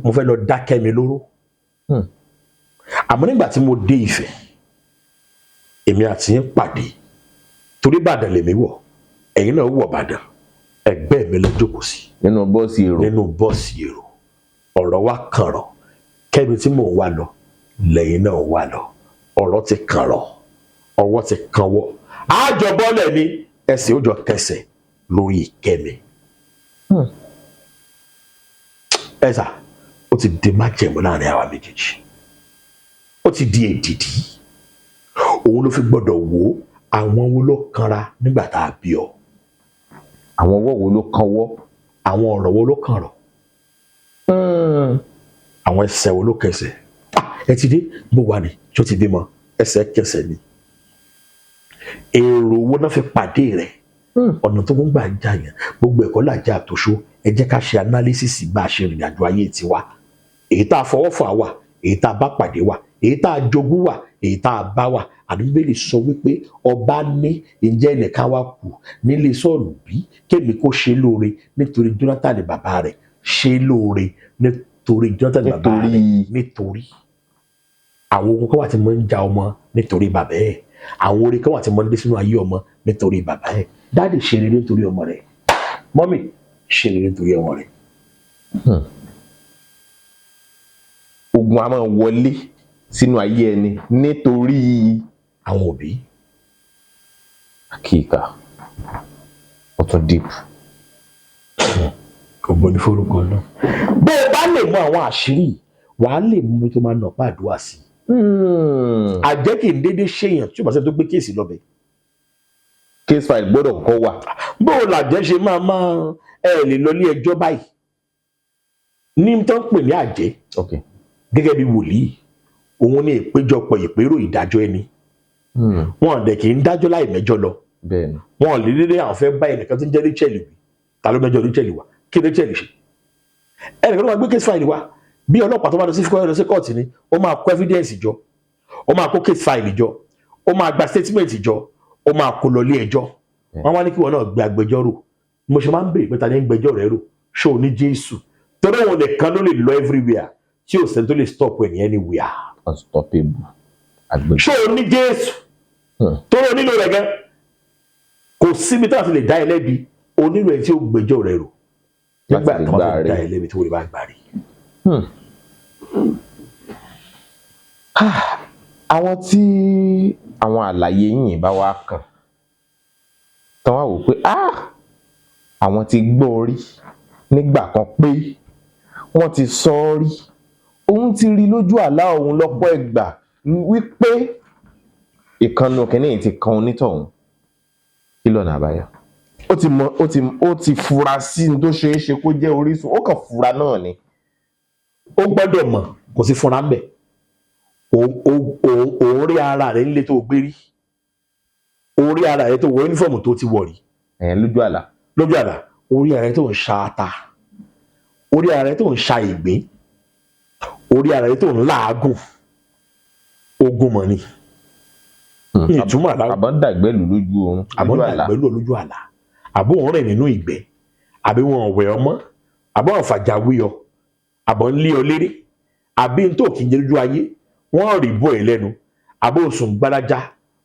mo fẹ́ lọ dá Kẹ́mi lóró. Àmọ́ nígbà tí mo dé Ifẹ̀, èmi àti yín pàdé, torí Ìbàdàn lèmi wọ̀, ẹ̀yin náà wọ̀ Ìbàdàn. Ẹgbẹ́ mi lọ jókòó sí. Nínú bọ́ọ̀sì èrò. Nínú bọ́ọ̀sì èrò. Ọ̀rọ̀ wa kànrọ̀. Kẹ́mi tí mò ń wá lọ lẹ́yìn náà wà lọ. Ọ̀rọ̀ ti kànrọ̀, ọwọ́ ti kànwọ́, àjọ bọ́ọ̀lẹ̀ ni, ẹsẹ̀ ó jọ kẹsẹ̀ lórí Kẹ́mi. Ẹ̀sà, ó ti di májẹ̀mú láàrin àwa méjèèjì, ó ti di èdìdí. Òun ló fi gbọ́dọ̀ wò ó, àwọn wo ló kanra nígbà tá a bí ọ? Àwọn ọwọ́ wo ló kanwọ́? Àwọn ọ̀rọ̀ wo ló kànrọ̀? Àwọn ẹsẹ̀ wo ló kẹsẹ̀? Ah, ẹ ti dé, bó wà ní tó ti bímọ, ẹsẹ̀ kẹsẹ̀ ni. Èrò wo náà fi pàdé rẹ̀? Ọ̀nà tó ń gbà ń jà yẹn, gbogbo ẹ̀kọ́ làjà àtòṣó. Ẹ jẹ́ ká ṣe analysis bá a ṣe rìnrìn àjò ayé tiwa. Èyí tá a fọwọ́ fà wà, èyí tá a bá pàdé wà, èyí tá a jogún wà, èyí tá a bá wà. Àdúgbò sọ wípé ọba ní, ǹjẹ́ ẹnìkan wá kù nílé Sọ́ọ̀lù bí kémi kó ṣe lóore nítorí Jonathan bàbá rẹ̀? Ṣe lóore nítorí Jonathan bàbá rẹ̀. Nítorí àwọn ogun kan wà tí mo ń ja ọmọ nítorí bàbá ẹ̀, àwọn orin kan wà tí mo ń dé sínú ayé ọmọ nítorí bàbá ẹ̀. Daddy, ṣe rere nítorí ọmọ rẹ̀. Mummy, ṣe rere nítorí ọmọ rẹ̀. Ogun a máa wọlé sínú ayé ẹni nítorí àwọn òbí. Àkíkà ó tún deep. Ògbó ní forúkọ náà. Bó o bá lè mọ àwọn àṣírí, wàá lè mú tó máa nà pàdúrà sí i. Àjẹ́ kì í dédé ṣèyàn tí o bá sẹ́ni tó gbé case lọ́bẹ̀. Case file gbọ́dọ̀ kọ́kọ́ wà. Bó o làjẹ́ ṣe máa ẹ lè lọ ilé ẹjọ́ báyìí ní tó ń pè ní àjẹ́. Gẹ́gẹ́ bí wòlíì, òun ní ìpéjọpọ̀ ìpérò ìdájọ́ ẹni. Wọn dẹ̀ kì í dájọ́ láì mẹ́jọ lọ. Wọn lè dédé àwọn fẹ́ bá ẹnìkan tó ń jẹ́ Rachel wí. Ta ló mẹ́jọ Rachel wá? Kí Rachel ṣe? Ẹnìkan ló máa gbé case file wá. Bí ọlọ́pàá tó bá lọ sí lọ sí kóòtù ni, ó máa kó evidence jọ, ó máa kó case file jọ, ó máa gba statement jọ, ó máa kó lọ ilé ẹjọ́. Wọ́n wá ní kí wọn náà gbé agbẹjọ́rò. Mo ṣe máa ń béèrè pé, ta ni ń gbẹjọ́ rẹ rò? Ṣó o ní Jésù? Torí òun nìkan ló lè lọ everywhere tí ò sẹ́ni tó lè stop ẹ̀ ní anywhere. Unstoppable agbègbè. Ṣó o ní Jésù? Torí o nílò rẹ̀ gan. Kò síbi tí wọ́n ti lè dá ẹ lẹ́bi, o nílò ẹ tí ó gbẹjọ́ rẹ rò nígbà Láti lè tí wọ́n gbà fi rẹ̀. dá ẹ lẹ́bi, tí wọ́n lè bá gbà rí. Àwọn tí àwọn àlàyé yìí bá wá kàn tán, wá wò pé, ah, àwọn ti gbọ́ rí nígbà kan pé wọ́n ti sọ ọ́ rí, òun ti rí lójú àlá òun lọ́pọ̀ ìgbà wípé ìkànnù kìíní yìí ti kan onítọ̀hún, kí lọ́nà àbáyọ? Ó ti mọ, ó ti fura sí ní tó ṣeé ṣe kó jẹ́ orísun, ó kàn fura náà ni. Ó gbọ́dọ̀ mọ̀, kò sí fúnra ń bẹ̀. Òun rí ara rẹ̀ nílé tó gbé rí, òun rí ara rẹ̀ tó wọ uniform tó ti wọ̀ rí. Ẹ̀yẹn lójú àlá. Lójú àlá, orí ara rẹ̀ tó ń ṣa ata, orí ara rẹ̀ tó ń ṣa ìgbín, orí ara rẹ̀ tó ń làágùn. Ogun mọ̀ ni ní ìtumọ̀ àlá. Àbọ̀ ń dàgbẹ́lù lójú oorun. Àbọ̀ Lójú àlá. Dàgbẹ́lú lójú àlá, àbọ̀ òun rìn nínú ìgbẹ́, àbí wọn ò wẹ̀ ọmọ, àbọ̀ wọn fàjà wí ọ, àbọ̀ ń lé ọ léré, àbí n tó kì í jẹ lójú ayé, wọ́n rí bọ́ ẹ lẹ́nu, àbọ̀ òsùn gbádájá,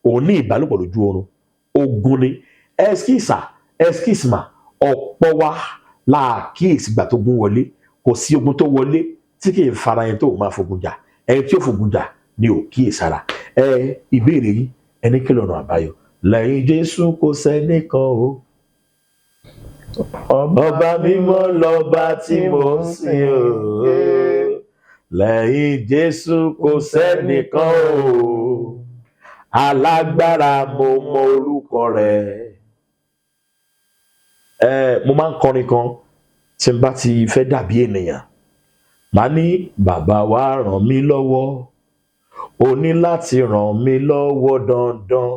òun ní ìbálòpọ̀ lójú oorun. Ogun ni. Ẹskísà, ẹskísìmà, ọ̀pọ̀ wa láàkíyèsí gbà tó gún wọlé. Kò sí ogun tó wọlé tí kì í fara ẹni tó máa fogun jà. Ẹni tí ó fogun jà ni ò kíyèsára. Ẹ ìbéèrè yìí, ẹni kí lọ́nà àbáyọ? Lẹ́yìn Jésù, kò sẹ́nìkan o. Ọba mímọ́ lọ́ba tí mò ń sìn o. Lẹ́yìn Jésù, kò sẹ́nìkan o. Alágbára, mo mọ orúkọ rẹ̀. Ẹ mo máa ń kọrin kan tí n bá ti fẹ́ dàbí ènìyàn. Màá ní, "Bàbá wa, ràn mí lọ́wọ́, o ní láti ràn mí lọ́wọ́ dandan."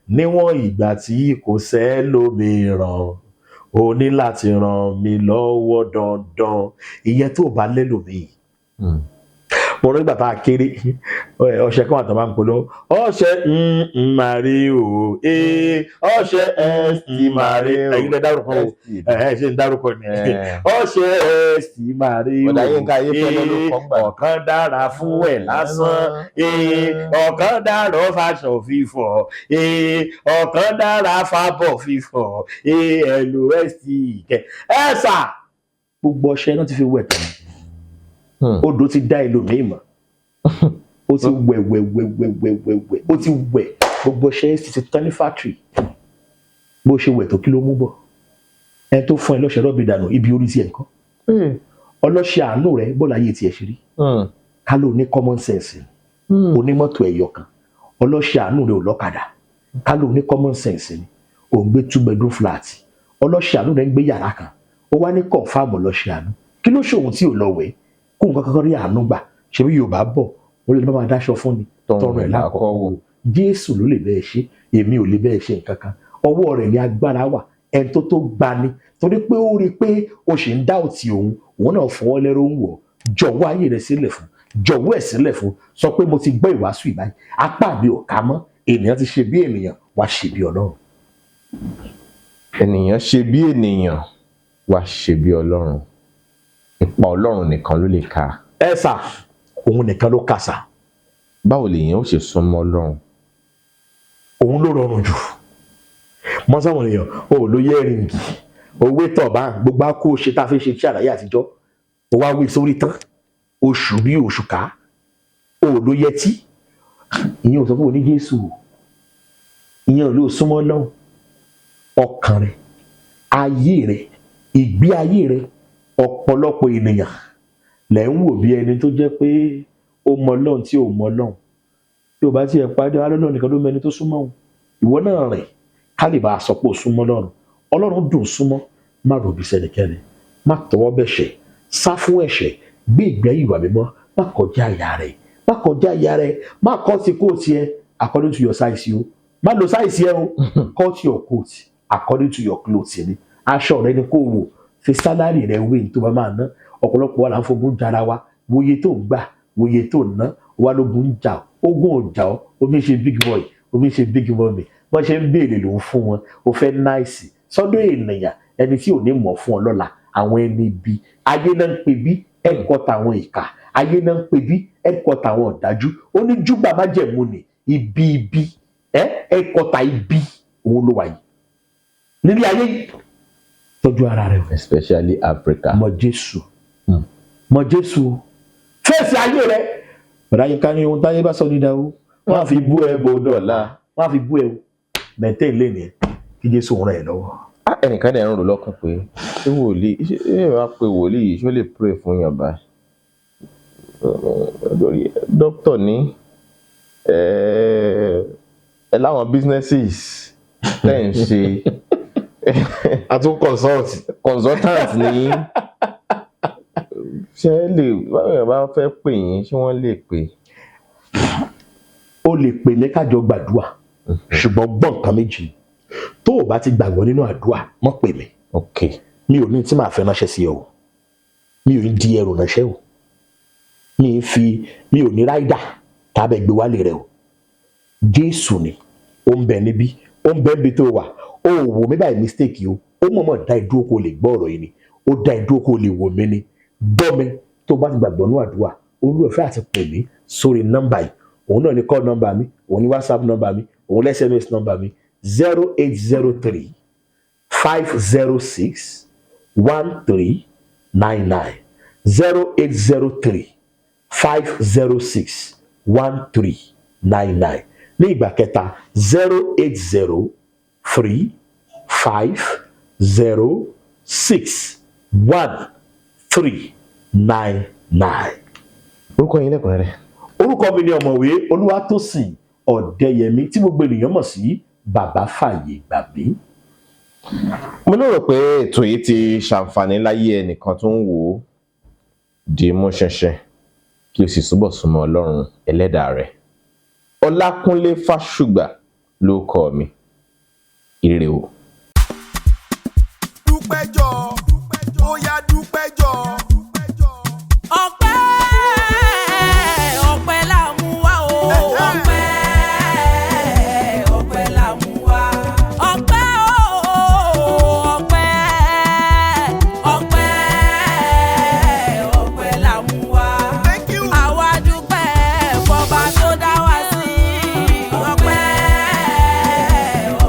Níwọ̀n ìgbà tí kò sẹ́lòmíràn, o ní láti ràn mí lọ́wọ́ dandan. Ìyẹn tó bá lẹ́lòmíì. Mo rántí ìgbà tá a kéré, ọṣẹ kan àtàwọn máa ń polówó ọṣẹ Mario, ọṣẹ St Mario. Ẹ̀yin lẹ dárúkọ o, ẹ ṣe ń dárúkọ ni. Ọṣẹ St Mario. Bọ̀dá Yínká Ayéfẹ́lẹ́ ló kọ́ ń gbà. Ọ̀kan dára fún ẹ̀ lásán, ọ̀kan dára fàṣọ fífọ̀, ọ̀kan dára fábọ̀ fífọ̀, lust kẹ ẹ sà. Gbogbo ọṣẹ náà ti fi wẹ̀ tán. Odò ti dá ẹlòmíì mọ̀. Ó ti wẹ̀ wẹ̀ wẹ̀ wẹ̀ wẹ̀ wẹ̀ wẹ̀, ó ti wẹ̀. Gbogbo ọṣẹ sì ti tán ní factory. Bó ṣe wẹ̀ tó, kí ló mú bọ̀? Ẹni tó fún ẹ lọ́ṣẹ rọ́bì dànù ibi orí tiẹ̀ nǹkan. Ọlọ́ṣẹ àánú rẹ, bọ́ọ̀lù ayé tiẹ̀ ṣe rí? Ká ló ní common sense, onímọ́tò ẹ̀yọ kan, ọlọ́ṣẹ àánú rẹ ò lọ́kadà. Ká ló ní common sense ni, ò ń gbé two bedroom flat, ọlọ́ṣẹ àánú rẹ ń gbé yàrá kan. Ó wá ní confam ọlọ́ṣẹ àánú. Kí ló ṣòwò tí ò lọ wẹ̀ kó nǹkan kankan rí àánú gbà? Ṣebí Yorùbá bọ̀, wọ́n lè má máa dáṣọ fún ni, tọrọ ẹ̀ lákọ̀ọ́kọ́ wò. Jésù ló lè bẹ́ẹ̀ ṣe, èmi ò lè bẹ́ẹ̀ ṣe nǹkan kan. Ọwọ́ rẹ̀ ní agbára wà, ẹni tó tó gbani. Torí pé ó rí i pé o sì ń dá òtí òun, òun náà fọwọ́ lẹ́rọ ń wọ̀. Jọ̀wọ́ ayé rẹ̀ sílẹ̀ fún, jọ̀wọ́ ẹ̀ sílẹ̀ fún. Sọ pé mo ti gbọ́ ìwàásù ìbáyìí, apá mi ò ká mọ́. Ènìyàn ti ṣe bí ènìyàn, wá ṣe bí Ọlọ́run. Ènìyàn ṣe bí ènìyàn, wá ṣe bí Ọlọ́run. Ipa Ọlọ́run nìkan ló lè ka. Ẹ sà, òun nìkan ló kà sà. Báwo lèèyàn ó ṣe súnmọ́ Ọlọ́run? Òun ló rọrùn jù mọ́sáwọn èèyàn ò ló yẹ ríǹgì owó tọ̀ bá gbogbo á kó ṣe tá a fi ṣe iṣẹ́ àlàyé àtijọ́. Ó wá wí sórí tán, oṣù bí oṣù ká ò ló yẹ tí ìyẹn ò sọ fún òní Jésù o. Ìyẹn ò ló súnmọ́ lọ́hùn. Ọkàn rẹ, ayé rẹ, ìgbé ayé rẹ. Ọ̀pọ̀lọpọ̀ ènìyàn lẹ̀ ń wò bí ẹni tó jẹ́ pé ó mọ Ọlọ́run tí ò mọ Ọlọ́run. Tí o bá tiẹ̀ pàdé Ọlọ́run nìkan ló mẹni tó súnmọ́ òun. Ìwọ náà rìn ká lè bá a sọ pé o súnmọ́ Ọlọ́run. Ọlọ́run dùn súnmọ́. Má ròbí sẹ́nikẹ́ni, má tọwọ́ bẹ̀ṣẹ̀, sá fún ẹ̀ṣẹ̀, gbé ìgbé ayé ìwà mímọ́. Má kọjá àyà rẹ̀, má kọjá àyà rẹ̀, má kọ́ ti kó tiẹ̀ according to your size o. Má lo size ẹ o. Cut your coat according to your cloth ni. Aṣọ rẹ ni kò wò, fi salary rẹ wé ní tó bá máa ná. Ọ̀pọ̀lọpọ̀ wa là ń fogun jara wa. Wòye tó ń gbà, wòye tó ń ná, wa lógun ń jà. Ogun ò jà ọ́. Omi ṣe big boy, omi ṣe big mummy. Wọ́n ṣe ń béèrè ló ń fún wọn. O fẹ́ nice sọ́dọ̀ ènìyàn, ẹni tí ò ní mọ̀ fún ọ lọ́la. Àwọn ẹni ibi ayé náà ń pè bí ẹ̀kọ́ tàwọn ìkà ayé náà ń pè bí ẹ̀kọ́ tàwọn ọ̀dájú. Ó ní júgbà májẹ̀mú ni ibi ibi ẹ ẹ̀kọ́ ta ibi òun ló wà yìí nílé ayé yìí. Tọ́jú ara rẹ o. Especially Africa. Mọ Jésù. Mọ Jésù o, fèsì ayé rẹ. Bàdá yín ká ní ohun táyé bá sọ dídá o, wọ́n á fi bú ẹ bó dọ̀la. Wọ́n á fi bú ẹ o. Maintain lane yẹn kí Jésù ràn ẹ́ lọ́wọ́. Ah, ẹnìkan dẹ̀ ń rò lọ́kàn pé ṣé wòlíì, ṣé ẹ wá pé wòlíì yìí, ṣó lè pray fún yàn báyìí? Lórí dókítà ní ẹ láwọn businesses tẹ́ ń ṣe. A tún consult. Consultant ní ṣé lè báwo yẹn bá fẹ́ pè yín, ṣé wọ́n lè pè? O lè pè mí kájọ gbàdúrà, ṣùgbọ́n gbọ́n nǹkan méjì: tó o bá ti gbàgbọ́ nínú àdúrà, mọ́ pè mí. Mi ò ní tí màá fẹ́ ránṣẹ́ sí ọ o. Mi ò ní di ẹrù ránṣẹ́ o. Mi ń fi mi ò ní rider tábẹ́ gbé wálé rẹ o. Jésù ni ó ń bẹ níbí, ó ń bẹ níbi tó wà. Ó wò mí báyìí mistake o. Ó mọ̀ọ́mọ̀ dá ìdúró kó lè gbọ́ ọ̀rọ̀ yìí ni. Ó dá ìdúró kó lè wò mí ni. Gbọ́ mi, tó bá ti gbàgbọ́ ní àdúrà, olúwẹ̀fẹ́ àti pè mí sórí nọ́mbà yìí. Òun náà ni call nọ́mbà mi, òun ni WhatsApp nọ́mbà mi, òun ní SMS nọ́mbà mi: 08035061399, 08035061399. Ní ìgbà kẹta, 08035061399. Orúkọ yín lẹ́kùnrẹ́rẹ́. Orúkọ mi ni Ọ̀mọ̀wé Olúwatósìn Ọ̀dẹ́yẹmí, tí gbogbo ènìyàn mọ̀ sí Bàbá Fàyè Gbà Mí. Mo lérò pé ètò yìí ti ṣàǹfààní láyé ẹnìkan tó ń wò ó. Dì í mú ṣinṣin kí o sì túbọ̀ súnmọ́ Ọlọ́run ẹlẹ́dàá rẹ̀. Ọlákúnlé Fásùgbà. Ló kọ́ mi, ire o. Dúpẹ́jọ́, ó yá, dúpẹ́jọ́. Ọpẹ́, ọpẹ́ là mú wá o. Ọpẹ́, ọpẹ́ là mú wá. Ọpẹ́ o, ọpẹ́, ọpẹ́, ọpẹ́ là mú wá. Thank you. Àwa dúpẹ́ fọba tó dá wa sí. Ọpẹ́,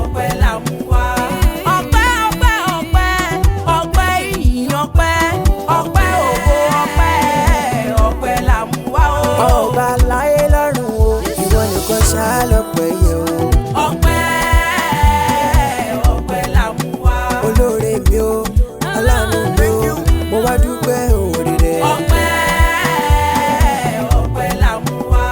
ọpẹ́ là mú wá. Ọpẹ́, ọpẹ́, ọpẹ́, ọpẹ́ ìyìn, ọpẹ́, ọpẹ́ ògo, ọpẹ́, ọpẹ́ là mú wá o. Ọba láyé lọ́run o, ìwọ nìkan ṣáá lọ́pẹ́ yẹ o. Ọpẹ́, ọpẹ́ là mú wá. Olóore mi o, aláàánú mi o, mo wá dúpẹ́ òwòrè rẹ. Ọpẹ́, ọpẹ́ là mú wá.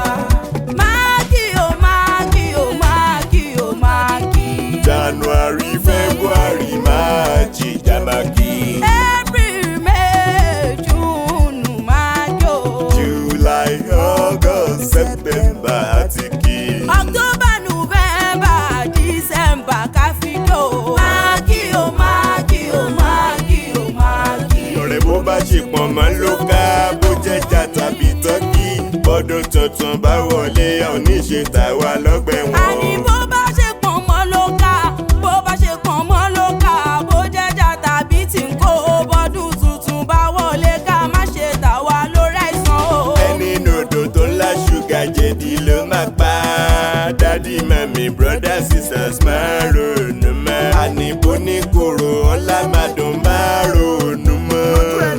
Máàkì o, máàkì o, máàkì o, máàkì. January, February, March, Jamaki. April, May, June, March o. July, August, September àti kí. October, November, December, káfíńdò. Máàkì o, máàkì o, máàkì o, máàkì. Ọ̀rẹ́, bó bá ṣe pọ̀n mọ́ ló ká, bó jẹ́jà tàbí tọ́kì. Bọ́dún tuntun bá wọlé, oníṣe tàwa lọ́gbẹ̀ wọn. Àní bó bá ṣe pọ̀n mọ́ ló ká, bó bá ṣe pọ̀n mọ́ ló ká, bó jẹ́jà tàbí tí ń kó, bọ́dún tuntun bá wọlé, ká má ṣe tà wá lórí àìsàn o. Ẹni nòdò tó ńlá ṣúgà jẹ̀dí ló máa pa á. Daddy, mummy, brother, sisters, máa ronú mọ́. Àní bó ní koro ọlá máa dùn, máa ronú mọ́.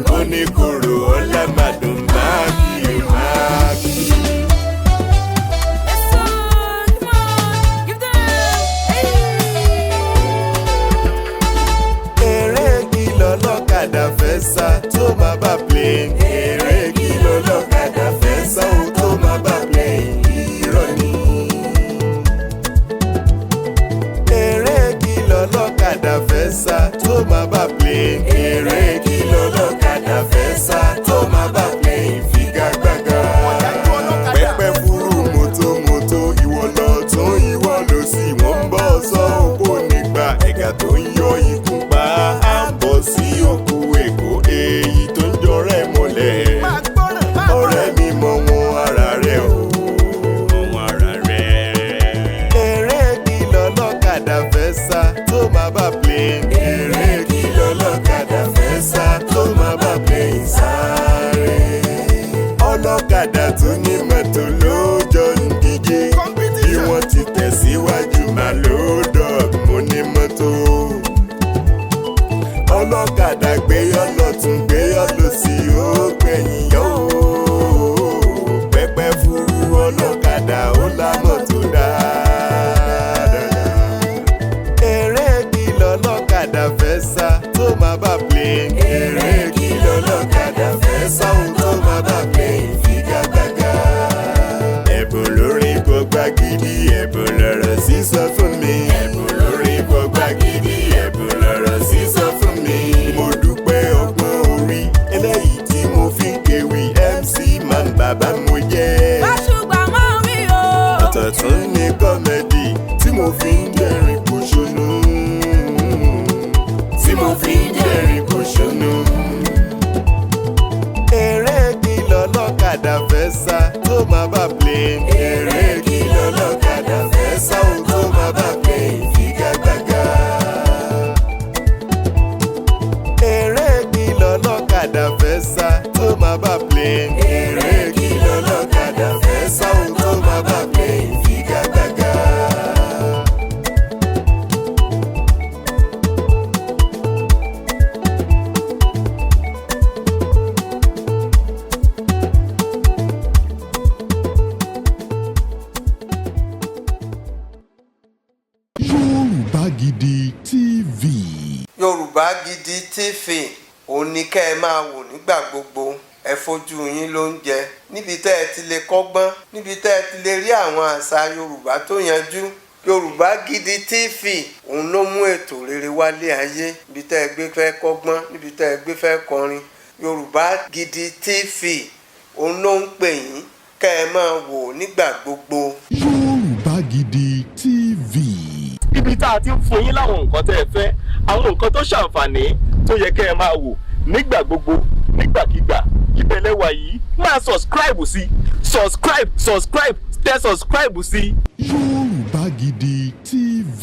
Bó ní koro ọlá máa dùn, máa kí o máa kí. Eré kìlọ̀ lọ́kadà fẹ́ sá tó máa bá plane. Eré kìlọ̀ lọ́kadà fẹ́ sá ó tó máa bá plane. Irọ́ ni. Eré kìlọ̀ lọ́kadà fẹ́ sá tó máa bá plane. Eré kìlọ̀ lọ́kadà fẹ́ sá tó máa bá plane. Figagbága. Ọ̀dájú ọlọ́kadà. Pẹ́pẹ́ fúrú mọ́tòmọ́tò, ìwọ lọ tún ìwọ lọ sí, wọ́n ń bọ̀ sọ òkú nígbà ẹ̀gà tó ń yọ ikú pa á ń bọ̀ sí òkú Èkó, èyí tó ń jọrẹ́ mọ́lẹ̀. Máa gbọ́ràn, máa Ọ̀rẹ́ gbọ́ràn. mi, mọ wọn ara rẹ o, mọ wọn ara rẹ. Eré kìlọ̀ lọ́kadà fẹ́ sá tó máa bá plane. Eré kìlọ̀ lọ́kadà fẹ́ sá tó máa bá plane sáré. Ọlọ́kadà tó ní mọ́tò ló jọ ń díje. Bí Competition. wọ́n ti tẹ̀síwájú máa ló dọ̀ mo ní mọ́tò. Ọlọ́kadà gbé ọlọ́tún, gbé ọlọ́sì, ó gbẹ̀yìn yó. Pẹ́pẹ́ fúru ọlọ́kadà ó lámọ̀ tó dáadáa. Eré kìlọ̀ lọ́kadà fẹ́ sá tó máa bá plane. Eré kìlọ̀ lọ́kadà fẹ́ sá ó tó máa bá plane figagbága. Ẹ̀bùn lórí gbọgbá gidi, ẹ̀bùn lọ̀rọ̀ sísọ fún mi. Ẹ̀bùn lórí gbọgbá gidi, ẹ̀bùn lọ̀rọ̀ sísọ fún mi. Mo dúpẹ́ ọgbọ́n orí eléyìí tí mo fi ń kéwì, MC Man bàbá mo jẹ́. Báṣubà máa ń wí o. Ọ̀tọ̀ tún ní comedy tí mo fi ń dẹ́rìn pòṣónú. Tí mo fi ń dẹ́rìn pòṣónú. Eré kìlọ̀ lọ́kadà fẹ́ sá tó máa bá plane. Eré kìlọ̀ lọ́kadà fẹ́ sá ó tó máa bá plane figagbága. Eré kìlọ̀ lọ́kadà fẹ́ sá tó máa bá plane. Eré kìlọ̀ lọ́kadà fẹ́ sá ó tó máa bá plane figagbága. Yorùbá Gidi TV. Yorùbá Gidi TV, òun ni kẹ́ ẹ máa wò nígbà gbogbo. Ẹ fojú yín ló ń jẹ níbi tẹ́ ẹ ti lè kọ́gbọ́n, níbi tẹ́ ẹ ti lè rí àwọn àṣà Yorùbá tó yanjú. Yorùbá Gidi TV, òun ló mú ètò rere wálé ayé, níbi tẹ́ ẹ gbé fẹ́ kọ́gbọ́n, níbi tẹ́ ẹ gbé fẹ́ kọrin. Yorùbá Gidi TV, òun ló ń pè yín kẹ́ ẹ máa wò nígbà gbogbo. Yorùbá Gidi TV. tá a ti ń fún yín láwọn nǹkan tẹ́ ẹ fẹ́, àwọn nǹkan tó ṣàǹfààní tó yẹ kẹ́ ẹ máa wò nígbà gbogbo, nígbàkigbà. Ibẹ̀ lẹ wà yìí. Máa subscribe sí, subscribe, subscribe, tẹ subscribe sí. Yorùbá Gidi TV.